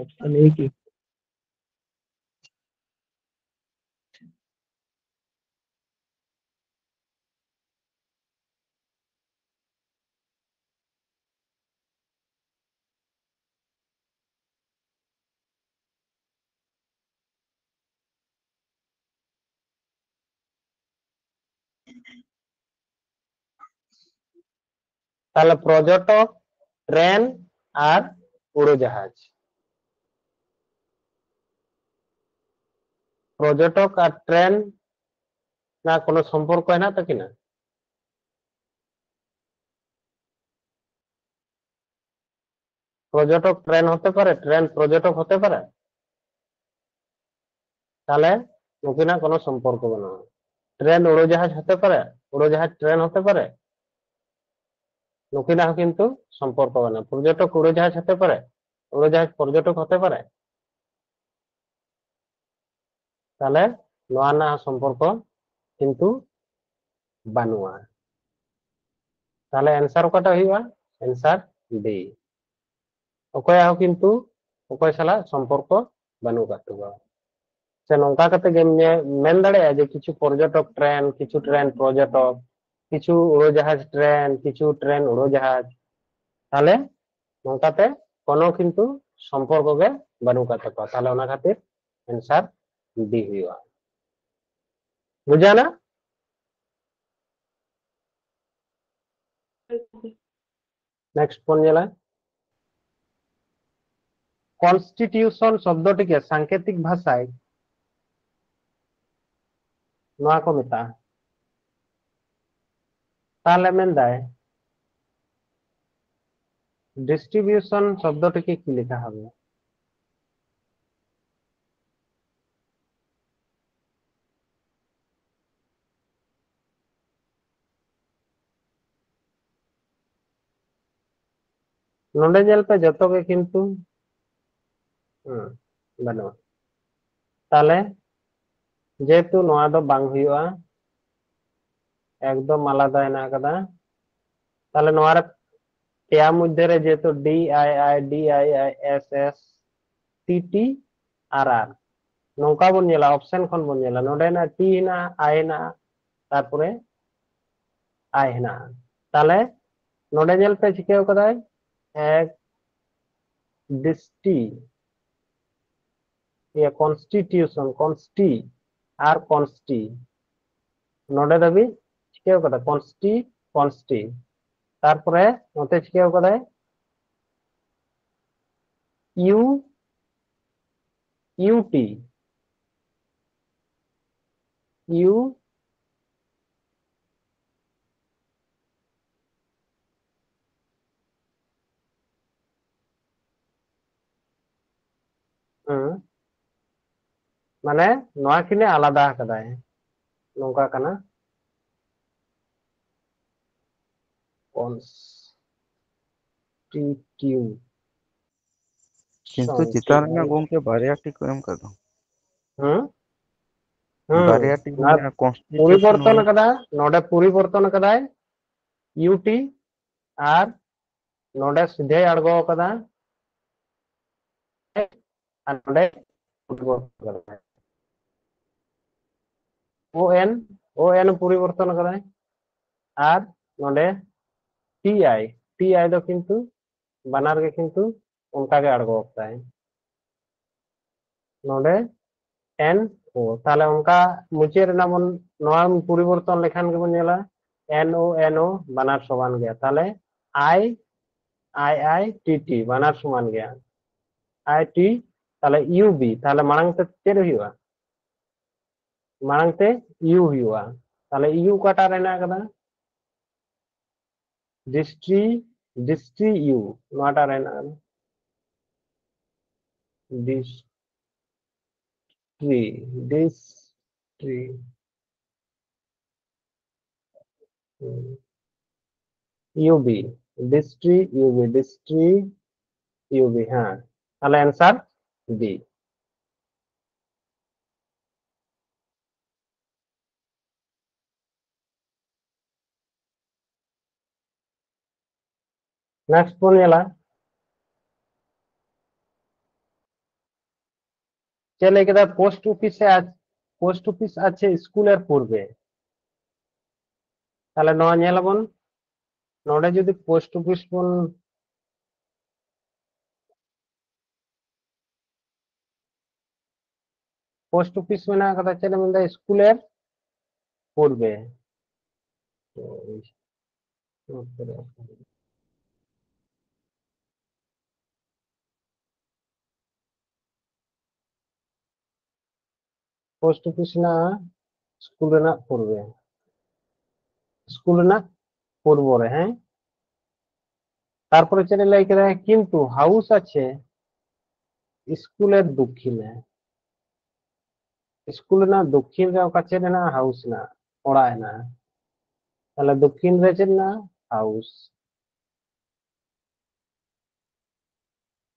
ᱟᱪᱪᱷᱟ, ᱞᱟᱹᱭ ᱠᱮᱫ᱾ ᱛᱟᱦᱞᱮ ᱯᱨᱚᱡᱚᱴᱚᱠ, ᱴᱨᱮᱱ ᱟᱨ ᱩᱲᱟᱹᱡᱟᱦᱟᱡᱽ, ᱯᱨᱚᱡᱚᱴᱚᱠ ᱟᱨ ᱴᱨᱮᱱ ᱨᱮᱱᱟᱜ ᱠᱳᱱᱳ ᱥᱚᱢᱯᱚᱨᱠᱚ ᱦᱮᱱᱟᱜ ᱛᱟᱹᱠᱤᱱᱟ? পর্যটক ট্রেন হতে পারে, ট্রেন পর্যটক হতে পারে? তাহলে ᱱᱩᱠᱤᱱᱟᱜ ᱠᱳᱱᱳ ᱥᱚᱢᱯᱚᱨᱠᱚ ᱵᱟᱹᱱᱩᱜᱼᱟ᱾ ট্রেন উড়োজাহাজ হতে পারে, উড়োজাহাজ ট্রেন হতে পারে? ᱱᱩᱠᱤᱱᱟᱜ ᱦᱚᱸ ᱠᱤᱱᱛᱩ ᱥᱚᱢᱯᱚᱨᱠᱚ ᱵᱟᱹᱱᱩᱜᱼᱟ᱾ পর্যটক উড়োজাহাজ হতে পারে, উড়োজাহাজ পর্যটক হতে পারে? ᱛᱟᱦᱞᱮ ᱱᱚᱣᱟ ᱨᱮᱱᱟᱜ ᱥᱚᱢᱯᱚᱨᱠᱚ ᱠᱤᱱᱛᱩ ᱵᱟᱹᱱᱩᱜᱼᱟ᱾ ᱛᱟᱦᱞᱮ ᱮᱱᱥᱟᱨ ᱚᱠᱟᱴᱟᱜ ᱦᱩᱭᱩᱜᱼᱟ? ᱮᱱᱥᱟᱨ ᱰᱤ᱾ ᱚᱠᱚᱭᱟᱜ ᱦᱚᱸ ᱠᱤᱱᱛᱩ ᱚᱠᱚᱭ ᱥᱟᱞᱟᱜ ᱥᱚᱢᱯᱚᱨᱠᱚ ᱵᱟᱹᱱᱩᱜ ᱟᱠᱟᱫ ᱛᱟᱠᱚᱣᱟ᱾ ᱥᱮ ᱱᱚᱝᱠᱟ ᱠᱟᱛᱮ ᱜᱮᱢ ᱧᱮ-, ᱢᱮᱱ ᱫᱟᱲᱮᱭᱟᱜᱼᱟ ᱡᱮ ᱠᱤᱪᱷᱩ ᱯᱚᱨᱡᱚᱴᱚᱠ ᱴᱨᱮᱱ, ᱠᱤᱪᱷᱩ ᱴᱨᱮᱱ ᱯᱚᱨᱡᱚᱴᱚᱠ, ᱠᱤᱪᱷᱩ ᱩᱲᱟᱹᱡᱟᱦᱟᱡᱽ ᱴᱨᱮᱱ, ᱠᱤᱪᱷᱩ ᱴᱨᱮᱱ ᱩᱲᱟᱹᱡᱟᱦᱟᱡᱽ᱾ ᱛᱟᱦᱞᱮ ᱱᱚᱝᱠᱟᱛᱮ ᱠᱳᱱᱳ ᱠᱤᱱᱛᱩ ᱥᱚᱢᱯᱚᱨᱠᱚ ᱜᱮ ᱵᱟᱹᱱᱩᱜ ᱟᱠᱟᱫ ᱛᱟᱠᱚᱣᱟ᱾ ᱛᱟᱦᱞᱮ ᱚᱱᱟ ᱠᱷᱟᱹᱛᱤᱨ ᱮᱱᱥᱟᱨ ᱰᱤ ᱦᱩᱭᱩᱜᱼᱟ᱾ ᱵᱩᱡᱷᱟᱹᱣ ᱮᱱᱟ? ᱱᱮᱠᱥᱴ ᱵᱚᱱ ᱧᱮᱞᱟ, ᱠᱚᱱᱥᱴᱤᱴᱤᱭᱩᱥᱚᱱ ᱥᱚᱵᱫᱚᱴᱤᱠᱮ ᱥᱟᱝᱠᱮᱛᱤᱠ ᱵᱷᱟᱥᱟᱭ ᱱᱚᱣᱟ ᱠᱚ ᱢᱮᱛᱟᱜᱼᱟ᱾ ᱛᱟᱦᱞᱮ ᱢᱮᱱᱫᱟᱭ, ᱰᱤᱥᱴᱨᱤᱵᱤᱭᱩᱥᱚᱱ ᱥᱚᱵᱫᱚᱴᱤᱠᱮ ᱠᱤ ᱞᱮᱠᱷᱟ ᱦᱚᱵᱮ? ᱱᱚᱰᱮ ᱧᱮᱞ ᱯᱮ, ᱡᱚᱛᱚ ᱜᱮ ᱠᱤᱱᱛᱩ, ᱦᱩᱸ, ᱵᱟᱹᱱᱩᱜᱼᱟ᱾ ᱛᱟᱦᱞᱮ ᱡᱮᱦᱮᱛᱩ ᱱᱚᱣᱟ ᱫᱚ ᱵᱟᱝ ᱦᱩᱭᱩᱜᱼᱟ, ᱮᱠᱫᱚᱢ ᱟᱞᱟᱫᱟ ᱦᱮᱱᱟᱜ ᱟᱠᱟᱫᱟ᱾ ᱛᱟᱦᱞᱮ ᱱᱚᱣᱟ ᱨᱮ ᱯᱮᱭᱟ ᱢᱚᱫᱽᱫᱷᱮ ᱨᱮ ᱡᱮᱦᱮᱛᱩ ᱰᱤ ᱟᱭ ᱟᱭ, ᱰᱤ ᱟᱭ ᱟᱭ, ᱮᱥ ᱮᱥ, ᱴᱤ ᱴᱤ, ᱟᱨ ᱟᱨ, ᱱᱚᱝᱠᱟ ᱵᱚᱱ ᱧᱮᱞᱟ, ᱚᱯᱥᱮᱱ ᱠᱷᱚᱱ ᱵᱚᱱ ᱧᱮᱞᱟ᱾ ᱱᱚᱰᱮ ᱦᱮᱱᱟᱜᱼᱟ ᱴᱤ ᱦᱮᱱᱟᱜᱼᱟ, ᱟᱭ ᱦᱮᱱᱟᱜᱼᱟ, ᱛᱟᱨᱯᱚᱨᱮ ᱟᱭ ᱦᱮᱱᱟᱜᱼᱟ᱾ ᱛᱟᱦᱞᱮ ᱱᱚᱰᱮ ᱧᱮᱞ ᱯᱮ, ᱪᱤᱠᱟᱹᱣ ᱠᱟᱫᱟᱭ, ᱮᱠ ᱰᱤᱥᱴᱤ, ᱤᱭᱟᱹ, ᱠᱚᱱᱥᱴᱤᱴᱤᱭᱩᱥᱚᱱ, ᱠᱚᱱᱥᱴᱤ ᱟᱨ ᱠᱚᱱᱥᱴᱤ, ᱱᱚᱰᱮ ᱫᱷᱟᱹᱵᱤᱡ ᱪᱤᱠᱟᱹᱣ ᱠᱟᱫᱟ, ᱠᱚᱱᱥᱴᱤ, ᱠᱚᱱᱥᱴᱤ᱾ ᱛᱟᱨᱯᱚᱨᱮ ᱱᱚᱛᱮ ᱪᱤᱠᱟᱹᱣ ᱠᱟᱫᱟᱭ? ᱤᱭᱩ ᱤᱭᱩ ᱴᱤ ᱤᱭᱩ ᱦᱮᱸ, ᱢᱟᱱᱮ ᱱᱚᱣᱟ ᱠᱤᱱᱮ ᱟᱞᱟᱫᱟ ᱟᱠᱟᱫᱟᱭ, ᱱᱚᱝᱠᱟ ᱠᱟᱱᱟ᱾ ᱠᱚᱱᱥᱴᱤᱴᱤᱭᱩ ᱠᱤᱱᱛᱩ ᱪᱮᱛᱟᱱ ᱨᱮᱱᱟᱜ ᱜᱚᱝᱠᱮ ᱵᱟᱨᱭᱟ ᱴᱤᱠ ᱠᱚ ᱮᱢ ᱠᱟᱫ ᱫᱚ᱾ ᱦᱮᱸ ᱦᱮᱸ ᱵᱟᱨᱭᱟ ᱴᱤᱠ ᱱᱚᱣᱟ ᱢᱮᱱᱟᱜᱼᱟ, ᱠᱚᱱᱥᱴᱤᱴᱤᱭᱩᱥᱚᱱ ᱯᱚᱨᱤᱵᱚᱨᱛᱚᱱ ᱟᱠᱟᱫᱟ, ᱱᱚᱰᱮ ᱯᱚᱨᱤᱵᱚᱨᱛᱚᱱ ᱟᱠᱟᱫᱟᱭ ᱤᱭᱩ ᱴᱤ, ᱟᱨ ᱱᱚᱰᱮ ᱥᱤᱫᱷᱟᱹᱭ ᱟᱬᱜᱚ ᱟᱠᱟᱫᱟ, ᱟᱨ ᱱᱚᱰᱮ ᱯᱚᱨᱤᱵᱚᱨᱛᱚᱱ ᱟᱠᱟᱫᱟᱭ᱾ ᱳ ᱮᱱ, ᱳ ᱮᱱ ᱯᱚᱨᱤᱵᱚᱨᱛᱚᱱ ᱟᱠᱟᱫᱟᱭ, ᱟᱨ ᱱᱚᱰᱮ ᱴᱤ ᱟᱭ, ᱴᱤ ᱟᱭ ᱫᱚ ᱠᱤᱱᱛᱩ ᱵᱟᱱᱟᱨ ᱜᱮ ᱠᱤᱱᱛᱩ ᱚᱱᱠᱟ ᱜᱮ ᱟᱬᱜᱚ ᱟᱠᱟᱫᱟᱭ᱾ ᱱᱚᱰᱮ ᱮᱱ ᱳ, ᱛᱟᱦᱞᱮ ᱚᱱᱠᱟ ᱢᱩᱪᱟᱹᱫ ᱨᱮᱱᱟᱜ ᱵᱚᱱ, ᱱᱚᱣᱟ ᱯᱚᱨᱤᱵᱚᱨᱛᱚᱱ ᱞᱮᱠᱷᱟᱱ ᱜᱮᱵᱚᱱ ᱧᱮᱞᱟ ᱮᱱ ᱳ ᱮᱱ ᱳ ᱵᱟᱱᱟᱨ ᱥᱚᱢᱟᱱ ᱜᱮᱭᱟ, ᱛᱟᱦᱞᱮ ᱟᱭ ᱟᱭ ᱟᱭ ᱴᱤ ᱴᱤ ᱵᱟᱱᱟᱨ ᱥᱚᱢᱟᱱ ᱜᱮᱭᱟ, ᱟᱭ ᱴᱤ, ᱛᱟᱦᱞᱮ ᱤᱭᱩ ᱵᱤ, ᱛᱟᱦᱞᱮ ᱢᱟᱲᱟᱝ ᱛᱮ ᱪᱮᱫ ᱦᱩᱭᱩᱜᱼᱟ? ᱢᱟᱲᱟᱝ ᱛᱮ ᱤᱭᱩ ᱦᱩᱭᱩᱜᱼᱟ, ᱛᱟᱦᱞᱮ ᱤᱭᱩ ᱚᱠᱟᱴᱟᱜ ᱨᱮ ᱦᱮᱱᱟᱜ ᱟᱠᱟᱫᱟ? ᱰᱤᱥᱴᱨᱤ ᱰᱤᱥᱴᱨᱤ ᱤᱭᱩ ᱱᱚᱣᱟᱴᱟᱜ ᱨᱮ ᱦᱮᱱᱟᱜᱼᱟ᱾ ᱰᱤᱥᱴᱨᱤ ᱰᱤᱥᱴᱨᱤ ᱤᱭᱩ ᱵᱤ, ᱰᱤᱥᱴᱨᱤ ᱤᱭᱩ ᱵᱤ, ᱰᱤᱥᱴᱨᱤ ᱤᱭᱩ ᱵᱤ, ᱦᱮᱸ, ᱛᱟᱦᱞᱮ ᱟᱱᱥᱟᱨ ᱵᱤ᱾ ᱱᱮᱠᱥᱴ ᱵᱚᱱ ᱧᱮᱞᱟ, ᱪᱮᱫ ᱞᱟᱹᱭ ᱠᱮᱫᱟ? ᱯᱳᱥᱴ ᱚᱯᱷᱤᱥ ᱥᱮ ᱯᱳᱥᱴ ᱚᱯᱷᱤᱥ ᱟᱪᱪᱷᱟ ᱥᱠᱩᱞ ᱮᱨ ᱯᱩᱨᱵᱮ, ᱛᱟᱦᱞᱮ ᱱᱚᱣᱟ ᱧᱮᱞ ᱟᱵᱚᱱ, ᱱᱚᱰᱮ ᱡᱩᱫᱤ ᱯᱳᱥᱴ ᱚᱯᱷᱤᱥ ᱵᱚᱱ ᱯᱳᱥᱴ ᱚᱯᱷᱤᱥ ᱢᱮᱱᱟᱜ ᱟᱠᱟᱫᱟ, ᱪᱮᱫ ᱮ ᱢᱮᱱᱫᱟ? ᱥᱠᱩᱞ ᱮᱨ ᱯᱩᱨᱵᱮ᱾ ᱯᱳᱥᱴ ᱚᱯᱷᱤᱥ ᱦᱮᱱᱟᱜᱼᱟ ᱥᱠᱩᱞ ᱨᱮᱱᱟᱜ ᱯᱩᱨᱵᱮ, ᱥᱠᱩᱞ ᱨᱮᱱᱟᱜ ᱯᱩᱨᱵᱚ ᱨᱮ, ᱦᱮᱸ᱾ ᱛᱟᱨᱯᱚᱨᱮ ᱪᱮᱫ ᱮ ᱞᱟᱹᱭ ᱠᱮᱫᱟ? ᱠᱤᱱᱛᱩ ᱦᱟᱣᱩᱥ ᱟᱪᱷᱮ ᱥᱠᱩᱞᱮᱨ ᱫᱚᱠᱷᱤᱱᱮ, ᱥᱠᱩᱞ ᱨᱮᱱᱟᱜ ᱫᱚᱠᱷᱤᱱ ᱨᱮ ᱚᱠᱟ ᱪᱮᱫ ᱦᱮᱱᱟᱜᱼᱟ? ᱦᱟᱣᱩᱥ ᱦᱮᱱᱟᱜᱼᱟ, ᱚᱲᱟᱜ ᱦᱮᱱᱟᱜᱼᱟ᱾ ᱛᱟᱦᱞᱮ ᱫᱚᱠᱷᱤᱱ ᱨᱮ ᱪᱮᱫ ᱦᱮᱱᱟᱜᱼᱟ? ᱦᱟᱣᱩᱥ᱾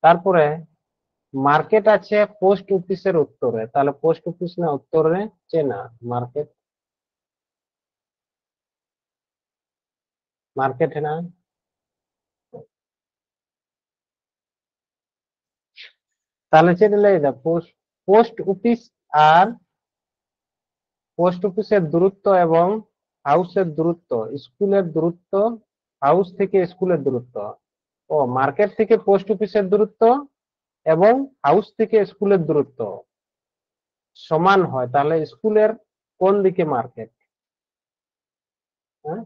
ᱛᱟᱨᱯᱚᱨᱮ ᱢᱟᱨᱠᱮᱴ ᱟᱪᱷᱮ ᱯᱳᱥᱴ ᱚᱯᱷᱤᱥᱮᱨ ᱩᱛᱛᱚᱨ ᱨᱮ, ᱛᱟᱦᱞᱮ ᱯᱳᱥᱴ ᱚᱯᱷᱤᱥ ᱨᱮᱱᱟᱜ ᱩᱛᱛᱚᱨ ᱨᱮ ᱪᱮᱫ ᱦᱮᱱᱟᱜᱼᱟ? ᱢᱟᱨᱠᱮᱴ, ᱢᱟᱨᱠᱮᱴ ᱦᱮᱱᱟᱜᱼᱟ᱾ ᱛᱟᱦᱞᱮ ᱪᱮᱫ ᱮ ᱞᱟᱹᱭ ᱮᱫᱟ? ᱯᱳᱥᱴ, ᱯᱳᱥᱴ ᱚᱯᱷᱤᱥ ᱟᱨ ᱯᱳᱥᱴ ᱚᱯᱷᱤᱥᱮᱨ ᱫᱩᱨᱚᱛᱛᱚ ᱮᱵᱚᱝ ᱦᱟᱣᱩᱥᱮᱨ ᱫᱩᱨᱚᱛᱛᱚ, ᱥᱠᱩᱞᱮᱨ ᱫᱩᱨᱚᱛᱛᱚ, ᱦᱟᱣᱩস থেকে স্কুলের দূরত্ব। ও, মার্কেট থেকে পোস্ট অফিসের দূরত্ব এবং হাউস থেকে স্কুলের দূরত্ব সমান হয়, তাহলে স্কুলের কোন দিকে মার্কেট? হ্যাঁ,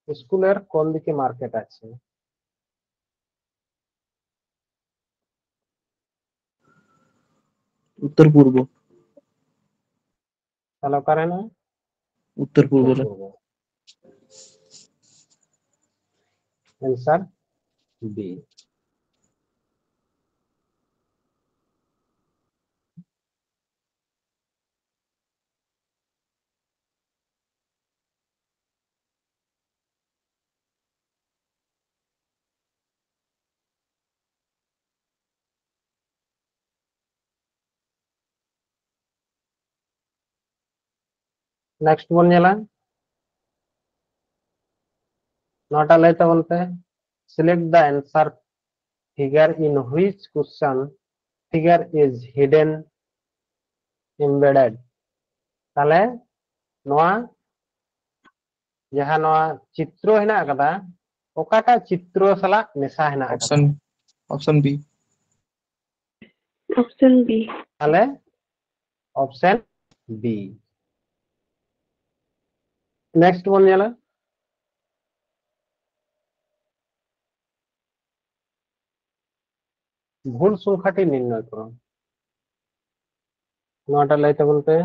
স্কুলের কোন দিকে মার্কেট আছে? উত্তর পূর্ব। তাহলে কারেন্ট উত্তর পূর্ব রে। Answer B. ᱱᱮᱠᱥᱴ ᱵᱚᱱ ᱧᱮᱞᱟ, ᱱᱚᱣᱟᱴᱟᱜ ᱞᱟᱹᱭ ᱛᱟᱵᱚᱱ ᱯᱮ, select the answer figure in which question figure is hidden embedded᱾ ᱛᱟᱦᱞᱮ ᱱᱚᱣᱟ ᱡᱟᱦᱟᱸ ᱱᱚᱣᱟ ᱪᱤᱛᱨᱚ ᱦᱮᱱᱟᱜ ᱟᱠᱟᱫᱟ, ᱚᱠᱟᱴᱟᱜ ᱪᱤᱛᱨᱚ ᱥᱟᱞᱟᱜ ᱢᱮᱥᱟ ᱦᱮᱱᱟᱜ ᱟᱠᱟᱫᱟ? Option, option B. Option B. ᱛᱟᱦᱞᱮ ᱚᱯᱥᱚᱱ ᱵᱤ᱾ ᱱᱮᱠᱥᱴ ᱵᱚᱱ ᱧᱮᱞᱟ, ᱵᱷᱩᱞ ᱥᱚᱝᱠᱷᱟᱴᱤ ᱱᱤᱨᱱᱚᱭ ᱠᱚᱨᱚ᱾ ᱱᱚᱣᱟᱴᱟᱜ ᱞᱟᱹᱭ ᱛᱟᱵᱚᱱ ᱯᱮ᱾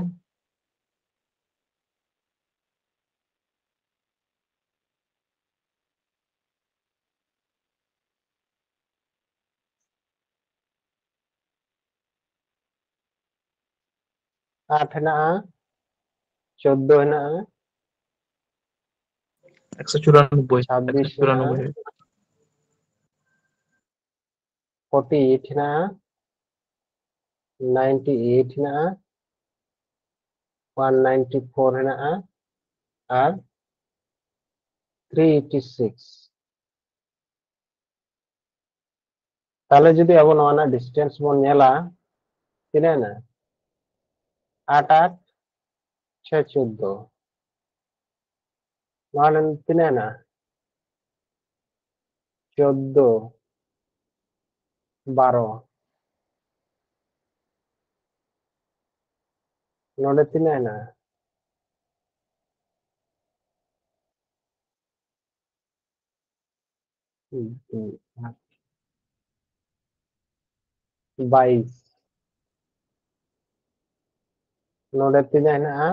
ᱟᱴ ᱦᱮᱱᱟᱜᱼᱟ, ᱪᱳᱫᱫᱳ ᱦᱮᱱᱟᱜᱼᱟ, ᱮᱠᱥᱚ ᱪᱩᱨᱟᱱᱚᱵᱵᱳᱭ, ᱪᱷᱟᱵᱵᱤᱥ ᱮᱠᱥᱚ ᱪᱩᱨᱟᱱᱚᱵᱵᱳᱭ ᱦᱮᱱᱟᱜᱼᱟ, ᱦᱩᱭᱩᱜᱼᱟ᱾ ᱯᱷᱳᱨᱴᱤ ᱮᱭᱤᱴ ᱦᱮᱱᱟᱜᱼᱟ, ᱱᱟᱭᱤᱱᱴᱤ ᱮᱭᱤᱴ ᱦᱮᱱᱟᱜᱼᱟ, ᱚᱣᱟᱱ ᱱᱟᱭᱤᱱᱴᱤ ᱯᱷᱳᱨ ᱦᱮᱱᱟᱜᱼᱟ, ᱟᱨ ᱛᱷᱨᱤ ᱮᱭᱤᱴᱤ ᱥᱤᱠᱥ᱾ ᱛᱟᱦᱞᱮ ᱡᱩᱫᱤ ᱟᱵᱚ ᱱᱚᱣᱟ ᱨᱮᱱᱟᱜ ᱰᱤᱥᱴᱮᱱᱥ ᱵᱚᱱ ᱧᱮᱞᱟ, ᱛᱤᱱᱟᱹᱜ ᱮᱱᱟ? ᱟᱴ ᱟᱴ ᱪᱷᱚᱭ ᱪᱳᱫᱫᱳ᱾ ᱱᱚᱣᱟ ᱨᱮᱱ ᱛᱤᱱᱟᱹᱜ ᱮᱱᱟ? ᱪᱳᱫᱫᱳ, ᱵᱟᱨᱚ᱾ ᱱᱚᱰᱮ ᱛᱤᱱᱟᱹᱜ ᱮᱱᱟ? ᱵᱟᱭᱤᱥ᱾ ᱱᱚᱰᱮ ᱛᱤᱱᱟᱹᱜ ᱦᱮᱱᱟᱜᱼᱟ?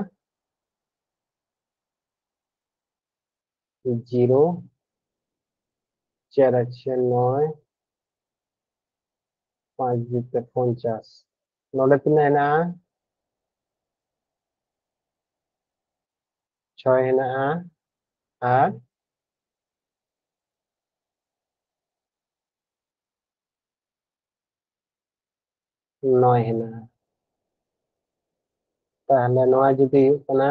ᱡᱤᱨᱳ, ᱪᱟᱨ ᱟᱪᱪᱷᱟ ᱱᱚᱭ, ᱯᱟᱸᱪ ᱡᱤᱛᱮ ᱯᱚᱧᱪᱟᱥ᱾ ᱱᱚᱰᱮ ᱛᱤᱱᱟᱹᱜ ᱦᱮᱱᱟᱜᱼᱟ? ᱪᱷᱚᱭ ᱦᱮᱱᱟᱜᱼᱟ ᱟᱨ ᱱᱚᱭ ᱦᱮᱱᱟᱜᱼᱟ᱾ ᱛᱟᱦᱞᱮ ᱱᱚᱣᱟ ᱡᱩᱫᱤ ᱦᱩᱭᱩᱜ ᱠᱟᱱᱟ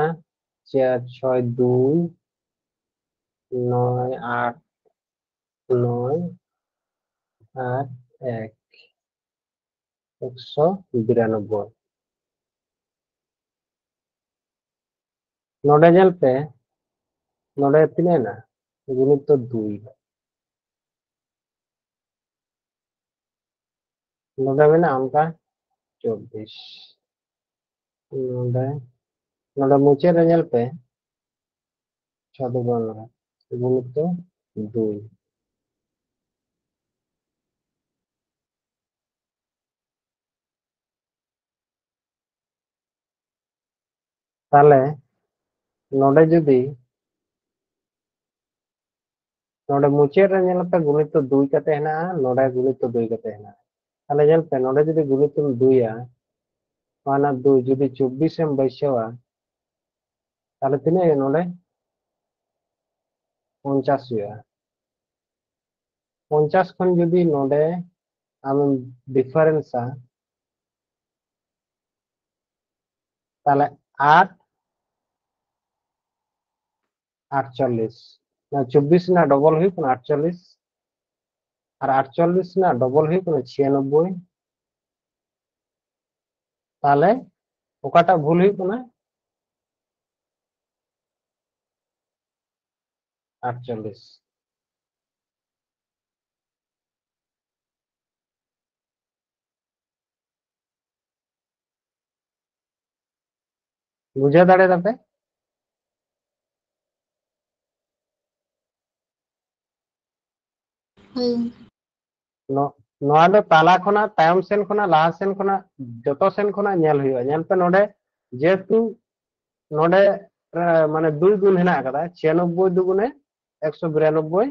ᱪᱟᱨ ᱪᱷᱚᱭ ᱫᱩᱭ, ᱱᱚᱭ ᱟᱴ ᱱᱚᱭ ᱟᱨ ᱮᱠ, ᱮᱠᱥᱚ ᱵᱤᱨᱟᱱᱚᱵᱵᱳᱭ᱾ ᱱᱚᱰᱮ ᱧᱮᱞ ᱯᱮ, ᱱᱚᱰᱮ ᱛᱤᱱᱟᱹᱜ ᱮᱱᱟ? ᱜᱩᱱᱤᱛᱚ ᱫᱩᱭ᱾ ᱱᱚᱰᱮ ᱢᱮᱱᱟᱜᱼᱟ ᱚᱱᱠᱟ ᱪᱚᱵᱵᱤᱥ᱾ ᱱᱚᱰᱮ, ᱱᱚᱰᱮ ᱢᱩᱪᱟᱹᱫ ᱨᱮ ᱧᱮᱞ ᱯᱮ, ᱪᱷᱚ ᱫᱩ ᱵᱟᱨᱚ, ᱜᱩᱱᱤᱛᱚ ᱫᱩᱭ᱾ ᱛᱟᱦᱞᱮ ᱱᱚᱰᱮ ᱡᱩᱫᱤ ᱱᱚᱰᱮ ᱢᱩᱪᱟᱹᱫ ᱨᱮ ᱧᱮᱞ ᱯᱮ ᱜᱩᱱᱤᱛᱚ ᱫᱩᱭ ᱠᱟᱛᱮ ᱦᱮᱱᱟᱜᱼᱟ, ᱱᱚᱰᱮ ᱜᱩᱱᱤᱛᱚ ᱫᱩᱭ ᱠᱟᱛᱮ ᱦᱮᱱᱟᱜᱼᱟ᱾ ᱛᱟᱦᱞᱮ ᱧᱮᱞ ᱯᱮ ᱱᱚᱰᱮ ᱡᱩᱫᱤ ᱜᱩᱱᱤᱛᱚᱢ ᱫᱩᱭᱟ, ᱚᱱᱟ ᱫᱩᱭ ᱡᱩᱫᱤ ᱪᱚᱵᱵᱤᱥ ᱮᱢ ᱵᱟᱹᱭᱥᱟᱹᱣᱟ, ᱛᱟᱦᱞᱮ ᱛᱤᱱᱟᱹᱜ ᱦᱩᱭᱩᱜᱼᱟ ᱱᱚᱰᱮ? ᱯᱚᱧᱪᱟᱥ ᱦᱩᱭᱩᱜᱼᱟ᱾ ᱯᱚᱧᱪᱟᱥ ᱠᱷᱚᱱ ᱡᱩᱫᱤ ᱱᱚᱰᱮ ᱟᱢᱮᱢ ᱰᱤᱯᱷᱟᱨᱮᱱᱥᱟ, ᱛᱟᱦᱞᱮ ᱟᱴ ᱟᱴᱪᱚᱞᱞᱤᱥ, ᱱᱚᱣᱟ ᱪᱚᱵᱵᱤᱥ ᱨᱮᱱᱟᱜ ᱰᱚᱵᱚᱞ ᱦᱩᱭᱩᱜ ᱠᱟᱱᱟ ᱟᱴᱪᱚᱞᱞᱤᱥ, ᱟᱨ ᱟᱴᱪᱚᱞᱞᱤᱥ ᱨᱮᱱᱟᱜ ᱰᱚᱵᱚᱞ ᱦᱩᱭᱩᱜ ᱠᱟᱱᱟ ᱪᱷᱤᱭᱟᱱᱚᱵᱵᱳᱭ᱾ ᱛᱟᱦᱞᱮ ᱚᱠᱟᱴᱟᱜ ᱵᱷᱩᱞ ᱦᱩᱭᱩᱜ ᱠᱟᱱᱟ? ᱟᱴᱪᱚᱞᱞᱤᱥ᱾ ᱵᱩᱡᱷᱟᱹᱣ ᱫᱟᱲᱮ ᱫᱟᱯᱮ? ᱦᱳᱭ᱾ ᱱᱚ-, ᱱᱚᱣᱟ ᱫᱚ ᱛᱟᱞᱟ ᱠᱷᱚᱱᱟᱜ, ᱛᱟᱭᱚᱢ ᱥᱮᱱ ᱠᱷᱚᱱᱟᱜ, ᱞᱟᱦᱟ ᱥᱮᱱ ᱠᱷᱚᱱᱟᱜ, ᱡᱚᱛᱚ ᱥᱮᱱ ᱠᱷᱚᱱᱟᱜ ᱧᱮᱞ ᱦᱩᱭᱩᱜᱼᱟ᱾ ᱧᱮᱞ ᱯᱮ ᱱᱚᱰᱮ, ᱡᱮᱦᱮᱛᱩ ᱱᱚᱰᱮ, ᱮ, ᱢᱟᱱᱮ ᱫᱩᱭ ᱜᱩᱱ ᱦᱮᱱᱟᱜ ᱟᱠᱟᱫᱟ, ᱪᱷᱤᱭᱟᱱᱚᱵᱵᱳᱭ ᱫᱩᱜᱩᱱᱮ ᱮᱠᱥᱚ ᱵᱤᱨᱟᱱᱚᱵᱵᱳᱭ,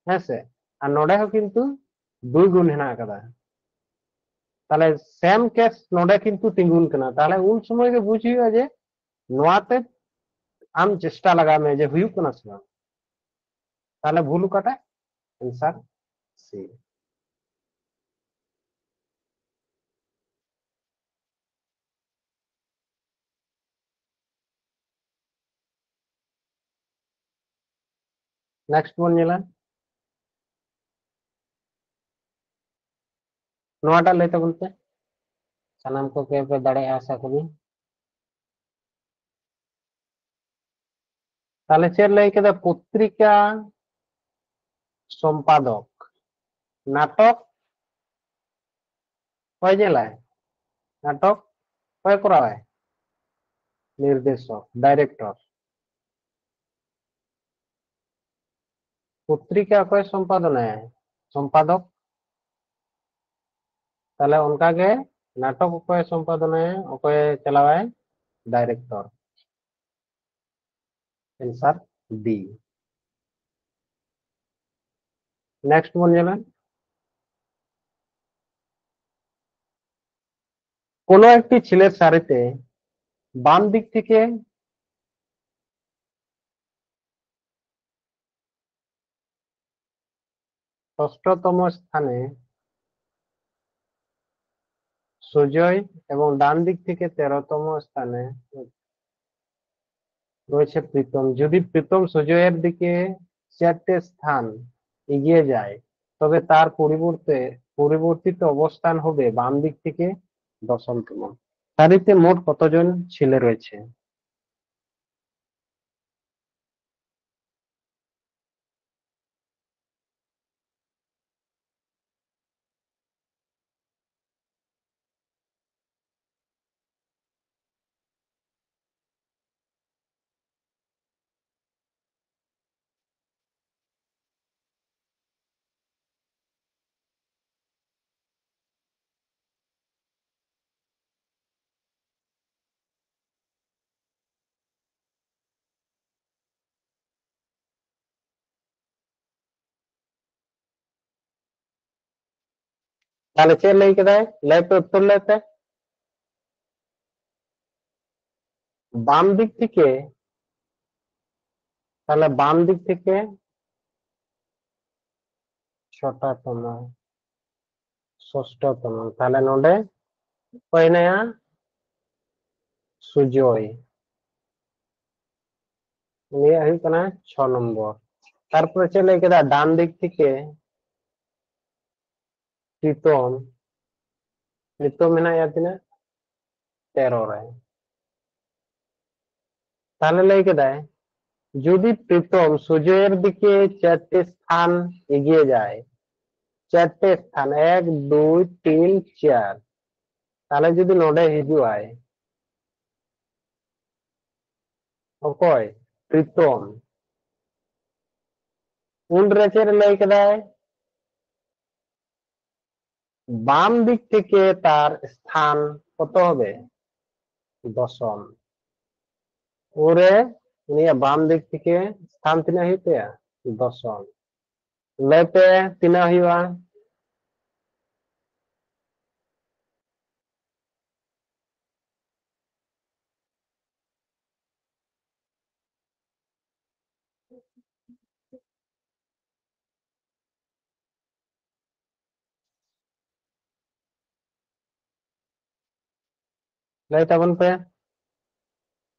ᱦᱮᱸ ᱥᱮ? ᱟᱨ ᱱᱚᱰᱮ ᱦᱚᱸ ᱠᱤᱱᱛᱩ ᱫᱩᱭ ᱜᱩᱱ ᱦᱮᱱᱟᱜ ᱟᱠᱟᱫᱟ᱾ ᱛᱟᱦᱞᱮ ᱥᱮᱢ ᱠᱮᱥ ᱱᱚᱰᱮ ᱠᱤᱱᱛᱩ ᱛᱤᱸᱜᱩᱱ ᱠᱟᱱᱟ᱾ ᱛᱟᱦᱞᱮ ᱩᱱ ᱥᱚᱢᱚᱭ ᱜᱮ ᱵᱩᱡᱽ ᱦᱩᱭᱩᱜᱼᱟ ᱡᱮ ᱱᱚᱣᱟᱛᱮ ᱟᱢ ᱪᱮᱥᱴᱟ ᱞᱟᱜᱟᱣ ᱢᱮ ᱡᱮ ᱦᱩᱭᱩᱜ ᱠᱟᱱᱟ ᱥᱮ ᱵᱟᱝ᱾ ᱛᱟᱦᱞᱮ ᱵᱷᱩᱞ ᱚᱠᱟᱴᱟᱜ? ᱮᱱᱥᱟᱨ ᱥᱤ᱾ ᱱᱮᱠᱥᱴ ᱵᱚᱱ ᱧᱮᱞᱟ, ᱱᱚᱣᱟᱴᱟᱜ ᱞᱟᱹᱭ ᱛᱟᱵᱚᱱ ᱯᱮ, ᱥᱟᱱᱟᱢ ᱠᱚᱜᱮ ᱯᱮ ᱫᱟᱲᱮᱭᱟᱜᱼᱟ ᱟᱥᱟ ᱠᱚᱨᱤ᱾ ᱛᱟᱦᱞᱮ ᱪᱮᱫ ᱞᱟᱹᱭ ᱠᱮᱫᱟ? ᱯᱚᱛᱨᱤᱠᱟ ᱥᱚᱢᱯᱟᱫᱚᱠ, ᱱᱟᱴᱚᱠ ᱚᱠᱚᱭ ᱧᱮᱞᱟᱭ? ᱱᱟᱴᱚᱠ ᱚᱠᱚᱭ ᱠᱚᱨᱟᱣᱟᱭ? ᱱᱤᱨᱫᱮᱥᱚᱠ, ᱰᱟᱭᱨᱮᱠᱴᱚᱨ᱾ ᱯᱚᱛᱨᱤᱠᱟ ᱚᱠᱚᱭ ᱥᱚᱢᱯᱟᱫᱚᱱᱟᱭ? ᱥᱚᱢᱯᱟᱫᱚᱠ᱾ ᱛᱟᱦᱞᱮ ᱚᱱᱠᱟᱜᱮ ᱱᱟᱴᱚᱠ ᱚᱠᱚᱭ ᱥᱚᱢᱯᱟᱫᱚᱱᱟᱭ, ᱚᱠᱚᱭ ᱪᱟᱞᱟᱣᱟᱭ? ᱰᱟᱭᱨᱮᱠᱴᱚᱨ᱾ Answer D. Next ᱵᱚᱱ ᱧᱮᱞᱟ, কোনো একটি ছেলের সারিতে বাম দিক থেকে ষষ্ঠতম স্থানে সুজয় এবং ডান দিক থেকে তেরোতম স্থানে রয়েছে প্রীতম। যদি প্রীতম সুজয়ের দিকে চারটে স্থান এগিয়ে যায়, তবে তার পরিবর্তে পরিবর্তিত অবস্থান হবে বাম দিক থেকে দশমতম। সারিতে মোট কতজন ছেলে রয়েছে? ᱛᱟᱦᱞᱮ ᱪᱮᱫ ᱞᱟᱹᱭ ᱠᱮᱫᱟᱭ? ᱞᱟᱹᱭ ᱯᱮ, ᱩᱛᱛᱚᱨ ᱞᱟᱹᱭ ᱯᱮ᱾ ᱵᱟᱢ ᱫᱤᱠ ᱛᱷᱮᱠᱮ, ᱛᱟᱦᱞᱮ ᱵᱟᱢ ᱫᱤᱠ ᱛᱷᱮᱠᱮ ᱪᱷᱚᱴᱟ ᱛᱚᱢᱚ, ᱥᱚᱥᱴᱚ ᱛᱚᱢᱚ᱾ ᱛᱟᱦᱞᱮ ᱱᱚᱰᱮ ᱚᱠᱚᱭ ᱦᱮᱱᱟᱭᱟ? ᱥᱩᱡᱚᱭ᱾ ᱩᱱᱤᱭᱟᱜ ᱦᱩᱭᱩᱜ ᱠᱟᱱᱟ ᱪᱷᱚ ᱱᱚᱢᱵᱚᱨ᱾ ᱛᱟᱨᱯᱚᱨᱮ ᱪᱮᱫ ᱞᱟᱹᱭ ᱠᱮᱫᱟ? ᱰᱟᱱ ᱫᱤᱠ ᱛᱷᱮᱠᱮ ᱯᱨᱤᱛᱚᱢ, ᱯᱨᱤᱛᱚᱢ ᱢᱮᱱᱟᱭᱟ ᱛᱤᱱᱟᱹᱜ? ᱛᱮᱨᱚ ᱨᱮ᱾ ᱛᱟᱦᱞᱮ ᱞᱟᱹᱭ ᱠᱮᱫᱟᱭ, ᱡᱩᱫᱤ ᱯᱨᱤᱛᱚᱢ ᱥᱩᱡᱚᱭᱮᱨ ᱫᱤᱠᱮ ᱪᱟᱨᱴᱮ ᱥᱛᱷᱟᱱ ᱮᱜᱤᱭᱮ ᱡᱟᱭ, ᱪᱟᱨᱴᱮ ᱥᱛᱷᱟᱱ, ᱮᱠ, ᱫᱩᱭ, ᱛᱤᱱ, ᱪᱟᱨ, ᱛᱟᱦᱞᱮ ᱡᱩᱫᱤ ᱱᱚᱰᱮ ᱦᱤᱡᱩᱜ ᱟᱭ, ᱚᱠᱚᱭ? ᱯᱨᱤᱛᱚᱢ᱾ ᱩᱱᱨᱮ ᱪᱮᱫ ᱮ ᱞᱟᱹᱭ ᱠᱮᱫᱟᱭ? ᱵᱟᱢ ᱫᱤᱠ ᱛᱷᱮᱠᱮ ᱛᱟᱨ ᱥᱛᱷᱟᱱ ᱠᱚᱛᱚ ᱦᱚᱵᱮ? ᱫᱚᱥᱚᱢ᱾ ᱩᱱᱨᱮ ᱩᱱᱤᱭᱟᱜ ᱵᱟᱢ ᱫᱤᱠ ᱛᱷᱮᱠᱮ ᱥᱛᱷᱟᱱ ᱛᱤᱱᱟᱹᱜ ᱦᱩᱭᱩᱜ ᱛᱟᱭᱟ? ᱫᱚᱥᱚᱱ᱾ ᱞᱟᱹᱭ ᱯᱮ, ᱛᱤᱱᱟᱹᱜ ᱦᱩᱭᱩᱜᱼᱟ? ᱞᱟᱹᱭ ᱛᱟᱵᱚᱱ ᱯᱮ᱾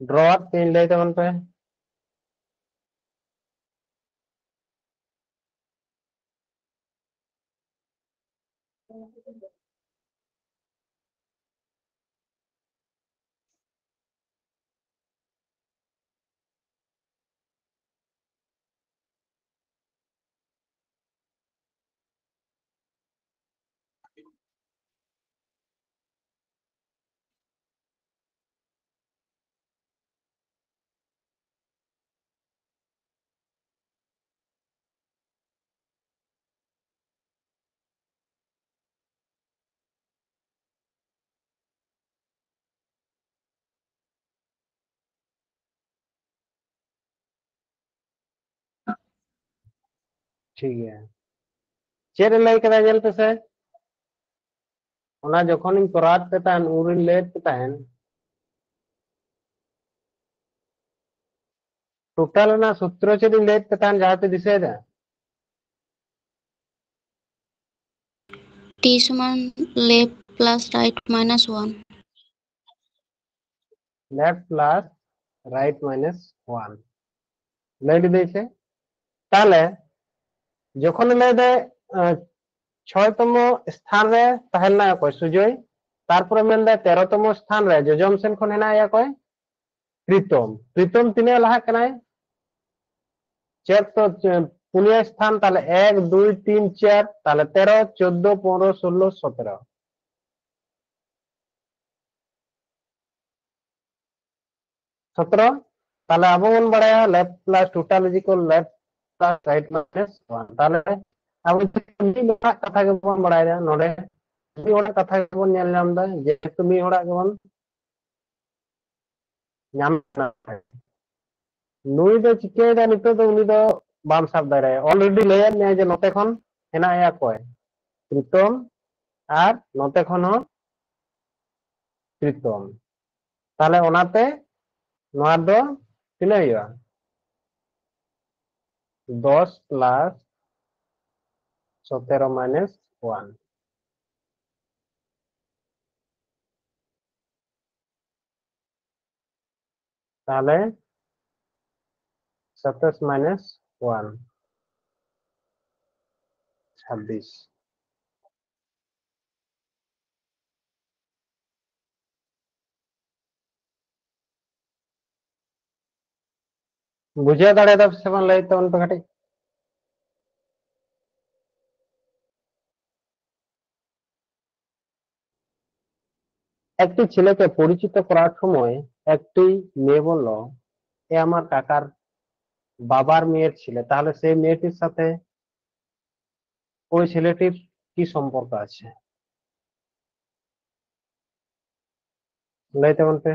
ᱰᱨᱚᱣᱟᱨ ᱛᱤᱱ ᱞᱟᱹᱭ ᱛᱟᱵᱚᱱ ᱯᱮ᱾ ᱴᱷᱤᱠ ᱜᱮᱭᱟ, ᱪᱮᱫ ᱮ ᱞᱟᱹᱭ ᱠᱮᱫᱟ ᱧᱮᱞ ᱯᱮᱥᱮ᱾ ᱚᱱᱟ ᱡᱚᱠᱷᱚᱱᱤᱧ ᱠᱚᱨᱟᱣ ᱯᱮ ᱛᱟᱦᱮᱱ, ᱩᱱᱨᱤᱧ ᱞᱟᱹᱭ ᱯᱮ ᱛᱟᱦᱮᱱ, ᱴᱳᱴᱟᱞ ᱨᱮᱱᱟᱜ ᱥᱩᱛᱨᱚ ᱪᱮᱫ ᱤᱧ ᱞᱟᱹᱭ ᱯᱮ ᱛᱟᱦᱮᱱ, ᱡᱟᱦᱟᱸ ᱯᱮ ᱫᱤᱥᱟᱹᱭᱮᱫᱟ? T ᱥᱚᱢᱟᱱ left plus right minus one. Left plus right minus one. ᱞᱟᱹᱭ ᱞᱤᱫᱟᱹᱧ ᱥᱮ? ᱛᱟᱦᱞᱮ ᱡᱚᱠᱷᱚᱱ ᱞᱟᱹᱭ ᱫᱟᱭ, ᱟᱸ, ᱪᱷᱚᱭ ᱛᱚᱢᱚ ᱥᱛᱷᱟᱱ ᱨᱮ ᱛᱟᱦᱮᱸ ᱞᱮᱱᱟ ᱚᱠᱚᱭ? ᱥᱩᱡᱚᱭ᱾ ᱛᱟᱨᱯᱚᱨᱮ ᱢᱮᱱ ᱫᱟᱭ ᱛᱮᱨᱚ ᱛᱚᱢᱚ ᱥᱛᱷᱟᱱ ᱨᱮ ᱡᱚᱡᱚᱢ ᱥᱮᱱ ᱠᱷᱚᱱ ᱦᱮᱱᱟᱭᱟ ᱚᱠᱚᱭ? ᱯᱨᱤᱛᱚᱢ᱾ ᱯᱨᱤᱛᱚᱢ ᱛᱤᱱᱟᱹᱜ ᱞᱟᱦᱟᱜ ᱠᱟᱱᱟᱭ? ᱪᱮᱫ ᱛᱚ, ᱪᱮ-, ᱯᱩᱱᱭᱟᱹ ᱥᱛᱷᱟᱱ, ᱛᱟᱦᱞᱮ ᱮᱠ, ᱫᱩᱭ, ᱛᱤᱱ, ᱪᱟᱨ, ᱛᱟᱦᱞᱮ ᱛᱮᱨᱚ, ᱪᱳᱫᱫᱳ, ᱯᱚᱱᱨᱚ, ᱥᱳᱞᱞᱳ, ᱥᱚᱛᱨᱚ᱾ ᱥᱚᱛᱨᱚ᱾ ᱛᱟᱦᱞᱮ ᱟᱵᱚ ᱵᱚᱱ ᱵᱟᱲᱟᱭᱟ left plus total is equal left plus right minus one᱾ ᱛᱟᱦᱞᱮ ᱟᱵᱚ ᱢᱤᱫ ᱦᱚᱲᱟᱜ ᱠᱟᱛᱷᱟ ᱜᱮᱵᱚᱱ ᱵᱟᱲᱟᱭᱟ ᱱᱚᱰᱮ, ᱢᱤᱫ ᱦᱚᱲᱟᱜ ᱠᱟᱛᱷᱟ ᱜᱮᱵᱚᱱ ᱧᱮᱞ ᱧᱟᱢ ᱮᱫᱟ, ᱡᱮᱦᱮᱛᱩ ᱢᱤᱫ ᱦᱚᱲᱟᱜ ᱜᱮᱵᱚᱱ ᱧᱟᱢ ᱮᱫᱟ᱾ ᱱᱩᱭ ᱫᱚ ᱪᱤᱠᱟᱹᱭᱮᱫᱟ ᱱᱤᱛᱚᱜ ᱫᱚ? ᱩᱱᱤ ᱫᱚ ᱵᱟᱢ ᱥᱟᱵ ᱫᱟᱲᱮᱭᱟᱜᱼᱟ᱾ Already ᱞᱟᱹᱭᱟᱫ ᱢᱮᱭᱟ ᱡᱮ ᱱᱚᱛᱮ ᱠᱷᱚᱱ ᱦᱮᱱᱟᱜ ᱮᱭᱟ ᱚᱠᱚᱭ? ᱯᱨᱤᱛᱚᱢ, ᱟᱨ ᱱᱚᱛᱮ ᱠᱷᱚᱱ ᱦᱚᱸ ᱯᱨᱤᱛᱚᱢ᱾ ᱛᱟᱦᱞᱮ ᱚᱱᱟᱛᱮ ᱱᱚᱣᱟ ᱫᱚ ᱛᱤᱱᱟᱹᱜ ᱦᱩᱭᱩᱜᱼᱟ? ᱫᱚᱥ ᱯᱞᱟᱥ ᱥᱚᱛᱮᱨᱚ ᱢᱟᱭᱱᱟᱥ ᱚᱣᱟᱱ᱾ ᱛᱟᱦᱞᱮ ᱥᱟᱛᱟᱥ ᱢᱟᱭᱱᱟᱥ ᱚᱣᱟᱱ, ᱪᱷᱟᱵᱵᱤᱥ᱾ ᱵᱩᱡᱷᱟᱹᱣ ᱫᱟᱲᱮᱭᱟᱫᱟ ᱯᱮ ᱥᱮ ᱵᱟᱝ? ᱞᱟᱹᱭ ᱛᱟᱵᱚᱱ ᱯᱮ ᱠᱟᱹᱴᱤᱡ᱾ একটি ছেলেকে পরিচিত করার সময় একটি মেয়ে বলল, "এ আমার কাকার বাবার মেয়ের ছেলে।" তাহলে সেই মেয়েটির সাথে ওই ছেলেটির কি সম্পর্ক আছে? ᱞᱟᱹᱭ ᱛᱟᱵᱚᱱ ᱯᱮ᱾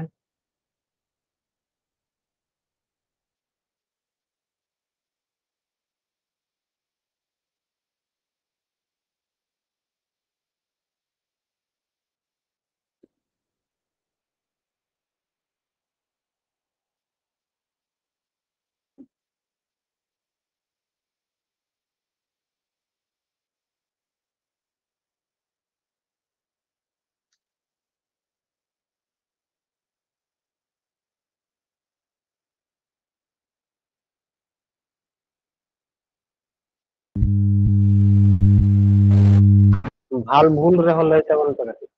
ᱵᱷᱟᱞ ᱵᱷᱩᱞ ᱨᱮᱦᱚᱸ ᱞᱟᱹᱭ ᱛᱟᱵᱚᱱ ᱯᱮ ᱠᱟᱹᱴᱤᱡ᱾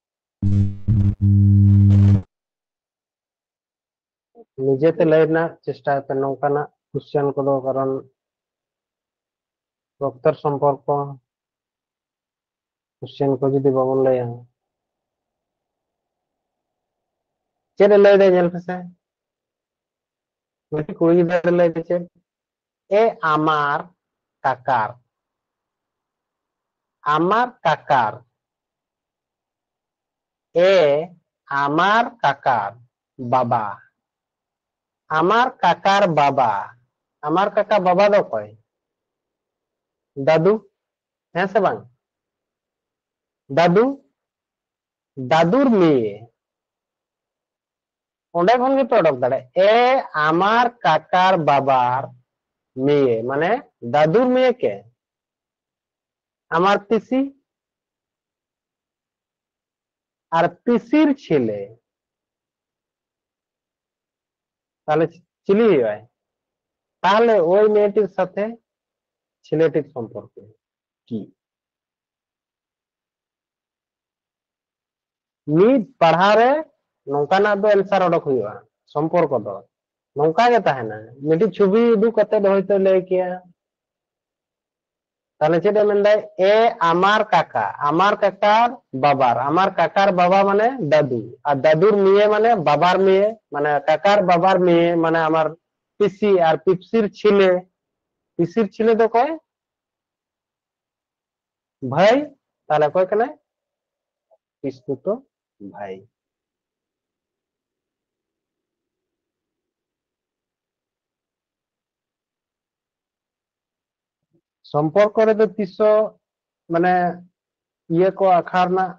ᱱᱤᱡᱮᱛᱮ ᱞᱟᱹᱭ ᱨᱮᱱᱟᱜ ᱪᱮᱥᱴᱟᱭ ᱯᱮ ᱱᱚᱝᱠᱟᱱᱟᱜ question ᱠᱚᱫᱚ, ᱠᱟᱨᱚᱱ ᱨᱚᱠᱛᱚᱨ ᱥᱚᱢᱯᱚᱨᱠᱚ question ᱠᱚ ᱡᱩᱫᱤ ᱵᱟᱵᱚᱱ ᱞᱟᱹᱭᱟ, ᱪᱮᱫ ᱮ ᱞᱟᱹᱭ ᱫᱟ ᱧᱮᱞ ᱯᱮᱥᱮ, ᱢᱤᱫᱴᱤᱡ ᱠᱩᱲᱤ ᱜᱤᱫᱽᱨᱟᱹ ᱞᱟᱹᱭ ᱫᱟ ᱪᱮᱫ? ᱮ ᱟᱢᱟᱨ ᱠᱟᱠᱟᱨ, ᱟᱢᱟᱨ ᱠᱟᱠᱟᱨ, ᱮ ᱟᱢᱟᱨ ᱠᱟᱠᱟᱨ ᱵᱟᱵᱟ, ᱟᱢᱟᱨ ᱠᱟᱠᱟᱨ ᱵᱟᱵᱟ, ᱟᱢᱟᱨ ᱠᱟᱠᱟ ᱵᱟᱵᱟ ᱫᱚ ᱚᱠᱚᱭ? ᱫᱟᱫᱩ, ᱦᱮᱸ ᱥᱮ ᱵᱟᱝ? ᱫᱟᱫᱩ, ᱫᱟᱫᱩᱨ ᱢᱮᱭᱮ᱾ ᱚᱸᱰᱮ ᱠᱷᱚᱱ ᱜᱮᱯᱮ ᱚᱰᱚᱠ ᱫᱟᱲᱮᱭᱟᱜᱼᱟ, ᱮ ᱟᱢᱟᱨ ᱠᱟᱠᱟᱨ ᱵᱟᱵᱟᱨ ᱢᱮᱭᱮ, ᱢᱟᱱᱮ ᱫᱟᱫᱩᱨ ᱢᱮᱭᱮ ᱠᱮ? ᱟᱢᱟᱨ ᱯᱤᱥᱤ ᱟᱨ ᱯᱤᱥᱤᱨ ᱪᱷᱤᱞᱮ, ᱛᱟᱦᱚᱞᱮ ᱪᱤᱞᱤ ᱦᱩᱭᱩᱜᱼᱟᱭ? ᱛᱟᱦᱚᱞᱮ ᱳᱭ ᱢᱮᱭᱮᱴᱤᱨ ᱥᱟᱛᱷᱮ ᱪᱷᱤᱞᱮᱴᱤᱨ ᱥᱚᱢᱯᱚᱨᱠᱚ ᱠᱤ? ᱢᱤᱫ ᱯᱟᱲᱦᱟᱣ ᱨᱮ ᱱᱚᱝᱠᱟᱱᱟᱜ ᱫᱚ ᱮᱱᱥᱟᱨ ᱚᱰᱚᱠ ᱦᱩᱭᱩᱜᱼᱟ, ᱥᱚᱢᱯᱚᱨᱠᱚ ᱫᱚ ᱱᱚᱝᱠᱟ ᱜᱮ ᱛᱟᱦᱮᱱᱟ᱾ ᱢᱤᱫᱴᱤᱡ ᱪᱷᱚᱵᱤ ᱩᱫᱩᱜ ᱠᱟᱛᱮ ᱦᱚᱭᱛᱳ ᱞᱟᱹᱭ ᱠᱮᱭᱟ, ᱛᱟᱦᱞᱮ ᱪᱮᱫ ᱮ ᱢᱮᱱᱫᱟᱭ? ᱮ ᱟᱢᱟᱨ ᱠᱟᱠᱟ, ᱟᱢᱟᱨ ᱠᱟᱠᱟᱨ ᱵᱟᱵᱟᱨ, ᱟᱢᱟᱨ ᱠᱟᱠᱟᱨ ᱵᱟᱵᱟ ᱢᱟᱱᱮ ᱫᱟᱫᱩ, ᱟᱨ ᱫᱟᱫᱩᱨ ᱢᱤᱭᱮ ᱢᱟᱱᱮ ᱵᱟᱵᱟᱨ ᱢᱤᱭᱮ, ᱢᱟᱱᱮ ᱠᱟᱠᱟᱨ ᱵᱟᱵᱟᱨ ᱢᱤᱭᱮ ᱢᱟᱱᱮ ᱟᱢᱟᱨ ᱯᱤᱥᱤ, ᱟᱨ ᱯᱤᱯᱥᱤᱨ ᱪᱷᱤᱞᱮ, ᱯᱤᱥᱤᱨ ᱪᱷᱤᱞᱮ ᱫᱚ ᱚᱠᱚᱭ? ᱵᱷᱟᱹᱭ᱾ ᱛᱟᱦᱞᱮ ᱚᱠᱚᱭ ᱠᱟᱱᱟᱭ? ᱯᱤᱥᱛᱩᱛᱚ ᱵᱷᱟᱭ᱾ ᱥᱚᱢᱯᱚᱨᱠᱚ ᱨᱮᱫᱚ ᱛᱤᱥ ᱦᱚᱸ ᱢᱟᱱᱮ ᱤᱭᱟᱹ ᱠᱚ ᱟᱠᱷᱟᱨ ᱨᱮᱱᱟᱜ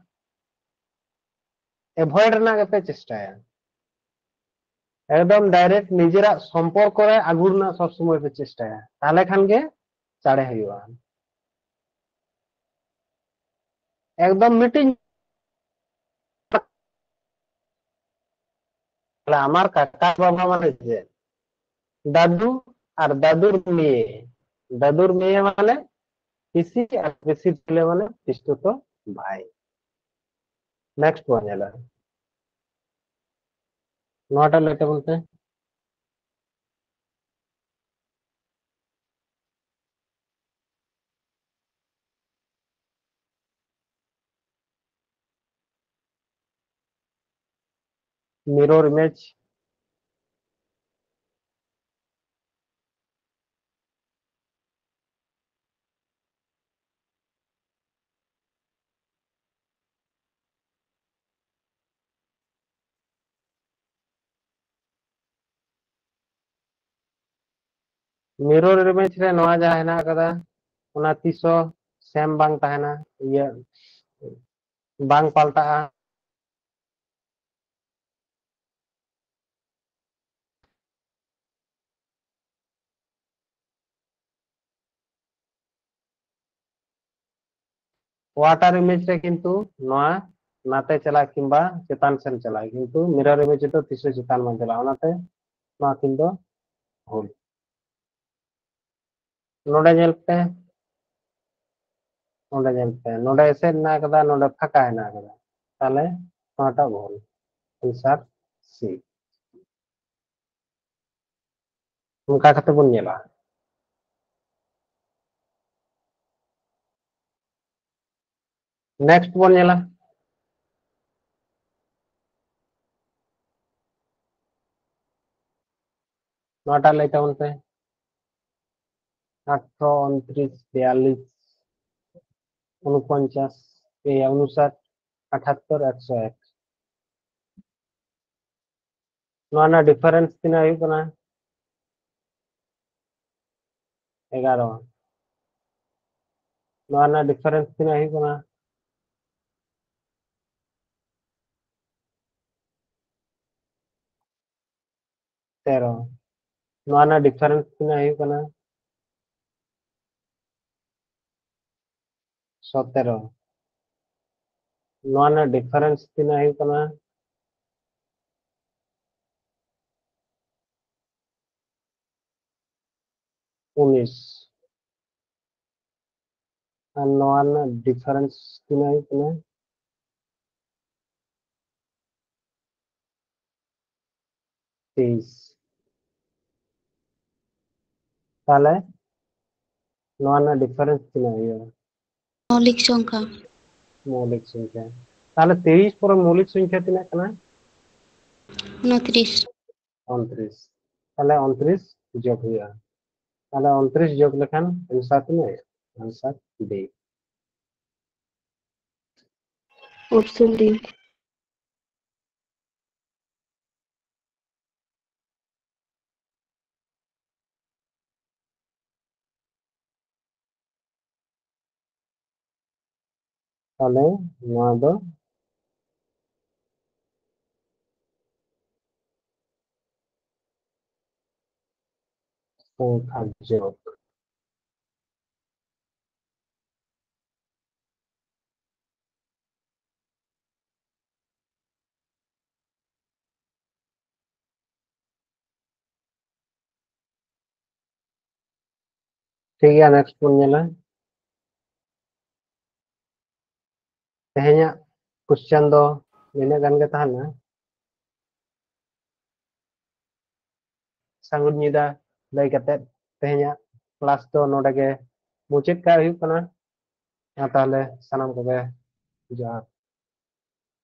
ᱮᱵᱷᱚᱭᱮᱰ ᱨᱮᱱᱟᱜ ᱜᱮᱯᱮ ᱪᱮᱥᱴᱟᱭᱟ, ᱮᱠᱫᱚᱢ ᱰᱟᱭᱨᱮᱠᱴ ᱱᱤᱡᱮᱨᱟᱜ ᱥᱚᱢᱯᱚᱨᱠᱚ ᱨᱮ ᱟᱹᱜᱩ ᱨᱮᱱᱟᱜ ᱥᱚᱵ ᱥᱚᱢᱚᱭ ᱯᱮ ᱪᱮᱥᱴᱟᱭᱟ, ᱛᱟᱦᱞᱮ ᱠᱷᱟᱱ ᱜᱮ ᱪᱟᱲᱮ ᱦᱩᱭᱩᱜᱼᱟ᱾ ᱮᱠᱫᱚᱢ ᱢᱤᱫᱴᱤᱡ ᱛᱟᱦᱞᱮ ᱟᱢᱟᱨ ᱠᱟᱠᱟ ᱵᱟᱵᱟ ᱢᱟᱱᱮ ᱪᱮᱫ? ᱫᱟᱫᱩ ᱟᱨ ᱫᱟᱫᱩᱨ ᱢᱮᱭᱮ᱾ ᱫᱟᱫᱩᱨ ᱢᱮᱭᱮ ᱢᱟᱱᱮ ᱯᱤᱥᱤ, ᱟᱨ ᱯᱤᱥᱤ ᱪᱷᱤᱞᱮ ᱢᱟᱱᱮ ᱯᱤᱥᱛᱩᱛᱚ ᱵᱷᱟᱭ᱾ ᱱᱮᱠᱥᱴ ᱵᱚᱱ ᱧᱮᱞᱟ, ᱱᱚᱣᱟᱴᱟᱜ ᱞᱟᱹᱭ ᱛᱟᱵᱚᱱ ᱯᱮ᱾ Mirror image. ᱢᱤᱨᱚᱨ ᱤᱢᱮᱡᱽ ᱨᱮ ᱱᱚᱣᱟ ᱡᱟᱦᱟᱸ ᱦᱮᱱᱟᱜ ᱟᱠᱟᱫᱟ, ᱚᱱᱟ ᱛᱤᱥ ᱦᱚᱸ ᱥᱮᱢ ᱵᱟᱝ ᱛᱟᱦᱮᱱᱟ, ᱤᱭᱟᱹ ᱵᱟᱝ ᱯᱟᱞᱴᱟᱜᱼᱟ᱾ ᱳᱣᱟᱴᱟᱨ ᱤᱢᱮᱡᱽ ᱨᱮ ᱠᱤᱱᱛᱩ ᱱᱚᱣᱟ ᱱᱟᱛᱮ ᱪᱟᱞᱟᱜ ᱠᱤᱝᱵᱟ ᱪᱮᱛᱟᱱ ᱥᱮᱱ ᱪᱟᱞᱟᱜ, ᱠᱤᱱᱛᱩ ᱢᱤᱨᱚᱨ ᱤᱢᱮᱡᱽ ᱨᱮᱫᱚ ᱛᱤᱥ ᱦᱚᱸ ᱪᱮᱛᱟᱱ ᱵᱟᱝ ᱪᱟᱞᱟᱜᱼᱟ, ᱚᱱᱟᱛᱮ ᱱᱚᱣᱟ ᱠᱤᱱ ᱫᱚ ᱵᱷᱩᱞ᱾ ᱱᱚᱰᱮ ᱧᱮᱞ ᱯᱮ, ᱱᱚᱰᱮ ᱧᱮᱞ ᱯᱮ, ᱱᱚᱰᱮ ᱮᱥᱮᱫ ᱦᱮᱱᱟᱜ ᱟᱠᱟᱫᱟ, ᱱᱚᱰᱮ ᱯᱷᱟᱸᱠᱟ ᱦᱮᱱᱟᱜ ᱟᱠᱟᱫᱟ, ᱛᱟᱦᱞᱮ ᱱᱚᱣᱟᱴᱟᱜ ᱵᱷᱩᱞ, answer C᱾ ᱚᱱᱠᱟ ᱠᱟᱛᱮ ᱵᱚᱱ ᱧᱮᱞᱟ᱾ Next ᱵᱚᱱ ᱧᱮᱞᱟ, ᱱᱚᱣᱟᱴᱟᱜ ᱞᱟᱹᱭ ᱛᱟᱵᱚᱱ ᱯᱮ, ᱟᱴᱷᱨᱚ, ᱩᱱᱛᱨᱤᱥ, ᱵᱤᱭᱟᱞᱞᱤᱥ, ᱩᱱᱯᱚᱧᱪᱟᱥ, ᱮᱭᱟ, ᱩᱱᱩᱥᱟᱴ, ᱟᱴᱷᱟᱛᱛᱚᱨ, ᱮᱠᱥᱚ ᱮᱠ᱾ ᱱᱚᱣᱟ ᱨᱮᱱᱟᱜ ᱰᱤᱯᱷᱟᱨᱮᱱᱥ ᱛᱤᱱᱟᱹᱜ ᱦᱩᱭᱩᱜ ᱠᱟᱱᱟ? ᱮᱜᱟᱨᱚ᱾ ᱱᱚᱣᱟ ᱨᱮᱱᱟᱜ ᱰᱤᱯᱷᱟᱨᱮᱱᱥ ᱛᱤᱱᱟᱹᱜ ᱦᱩᱭᱩᱜ ᱠᱟᱱᱟ? ᱛᱮᱨᱚ᱾ ᱱᱚᱣᱟ ᱨᱮᱱᱟᱜ ᱰᱤᱯᱷᱟᱨᱮᱱᱥ ᱛᱤᱱᱟᱹᱜ ᱦᱩᱭᱩᱜ ᱠᱟᱱᱟ? ᱥᱚᱛᱮᱨᱚ᱾ ᱱᱚᱣᱟ ᱨᱮᱱᱟᱜ ᱰᱤᱯᱷᱟᱨᱮᱱᱥ ᱛᱤᱱᱟᱹᱜ ᱦᱩᱭᱩᱜ ᱠᱟᱱᱟ? ᱩᱱᱤᱥ᱾ ᱟᱨ ᱱᱚᱣᱟ ᱨᱮᱱᱟᱜ ᱰᱤᱯᱷᱟᱨᱮᱱᱥ ᱛᱤᱱᱟᱹᱜ ᱦᱩᱭᱩᱜ ᱠᱟᱱᱟ? ᱛᱮᱭᱤᱥ᱾ ᱛᱟᱦᱞᱮ ᱱᱚᱣᱟ ᱨᱮᱱᱟᱜ ᱰᱤᱯᱷᱟᱨᱮᱱᱥ ᱛᱤᱱᱟᱹᱜ ᱦᱩᱭᱩᱜᱼᱟ? ᱢᱚᱣᱞᱤᱠ ᱥᱚᱝᱠᱷᱟ᱾ ᱢᱚᱣᱞᱤᱠ ᱥᱚᱝᱠᱷᱟ᱾ ᱛᱟᱦᱞᱮ ᱛᱮᱭᱤᱥ ᱯᱚᱨᱮ ᱢᱚᱣᱞᱤᱠ ᱥᱚᱝᱠᱷᱟ ᱛᱤᱱᱟᱹᱜ ᱠᱟᱱᱟ? ᱩᱱᱛᱨᱤᱥ᱾ ᱩᱱᱛᱨᱤᱥ᱾ ᱛᱟᱦᱞᱮ ᱩᱱᱛᱨᱤᱥ ᱡᱳᱜᱽ ᱦᱩᱭᱩᱜᱼᱟ᱾ ᱛᱟᱦᱞᱮ ᱩᱱᱛᱨᱤᱥ ᱡᱳᱜᱽ ᱞᱮᱠᱷᱟᱱ answer ᱛᱤᱱᱟᱹᱜ ᱦᱩᱭᱩᱜᱼᱟ? Answer D᱾ Option D᱾ ᱛᱟᱦᱞᱮ ᱱᱚᱣᱟ ᱫᱚ ᱥᱚᱝᱠᱷᱟ ᱡᱳᱜ᱾ ᱴᱷᱤᱠ ᱜᱮᱭᱟ, next ᱵᱚᱱ ᱧᱮᱞᱟ᱾ ᱛᱮᱦᱮᱧᱟᱜ question ᱫᱚ ᱱᱤᱱᱟᱹᱜ ᱜᱟᱱ ᱜᱮ ᱛᱟᱦᱮᱱᱟ᱾ ᱥᱟᱹᱜᱩᱱ ᱧᱤᱫᱟᱹ ᱞᱟᱹᱭ ᱠᱟᱛᱮᱫ ᱛᱮᱦᱮᱧᱟᱜ class ᱫᱚ ᱱᱚᱰᱮ ᱜᱮ ᱢᱩᱪᱟᱹᱫ ᱠᱟᱜ ᱦᱩᱭᱩᱜ ᱠᱟᱱᱟ᱾ ᱢᱟ ᱛᱟᱦᱞᱮ ᱥᱟᱱᱟᱢ ᱠᱚᱜᱮ ᱡᱚᱦᱟᱨ᱾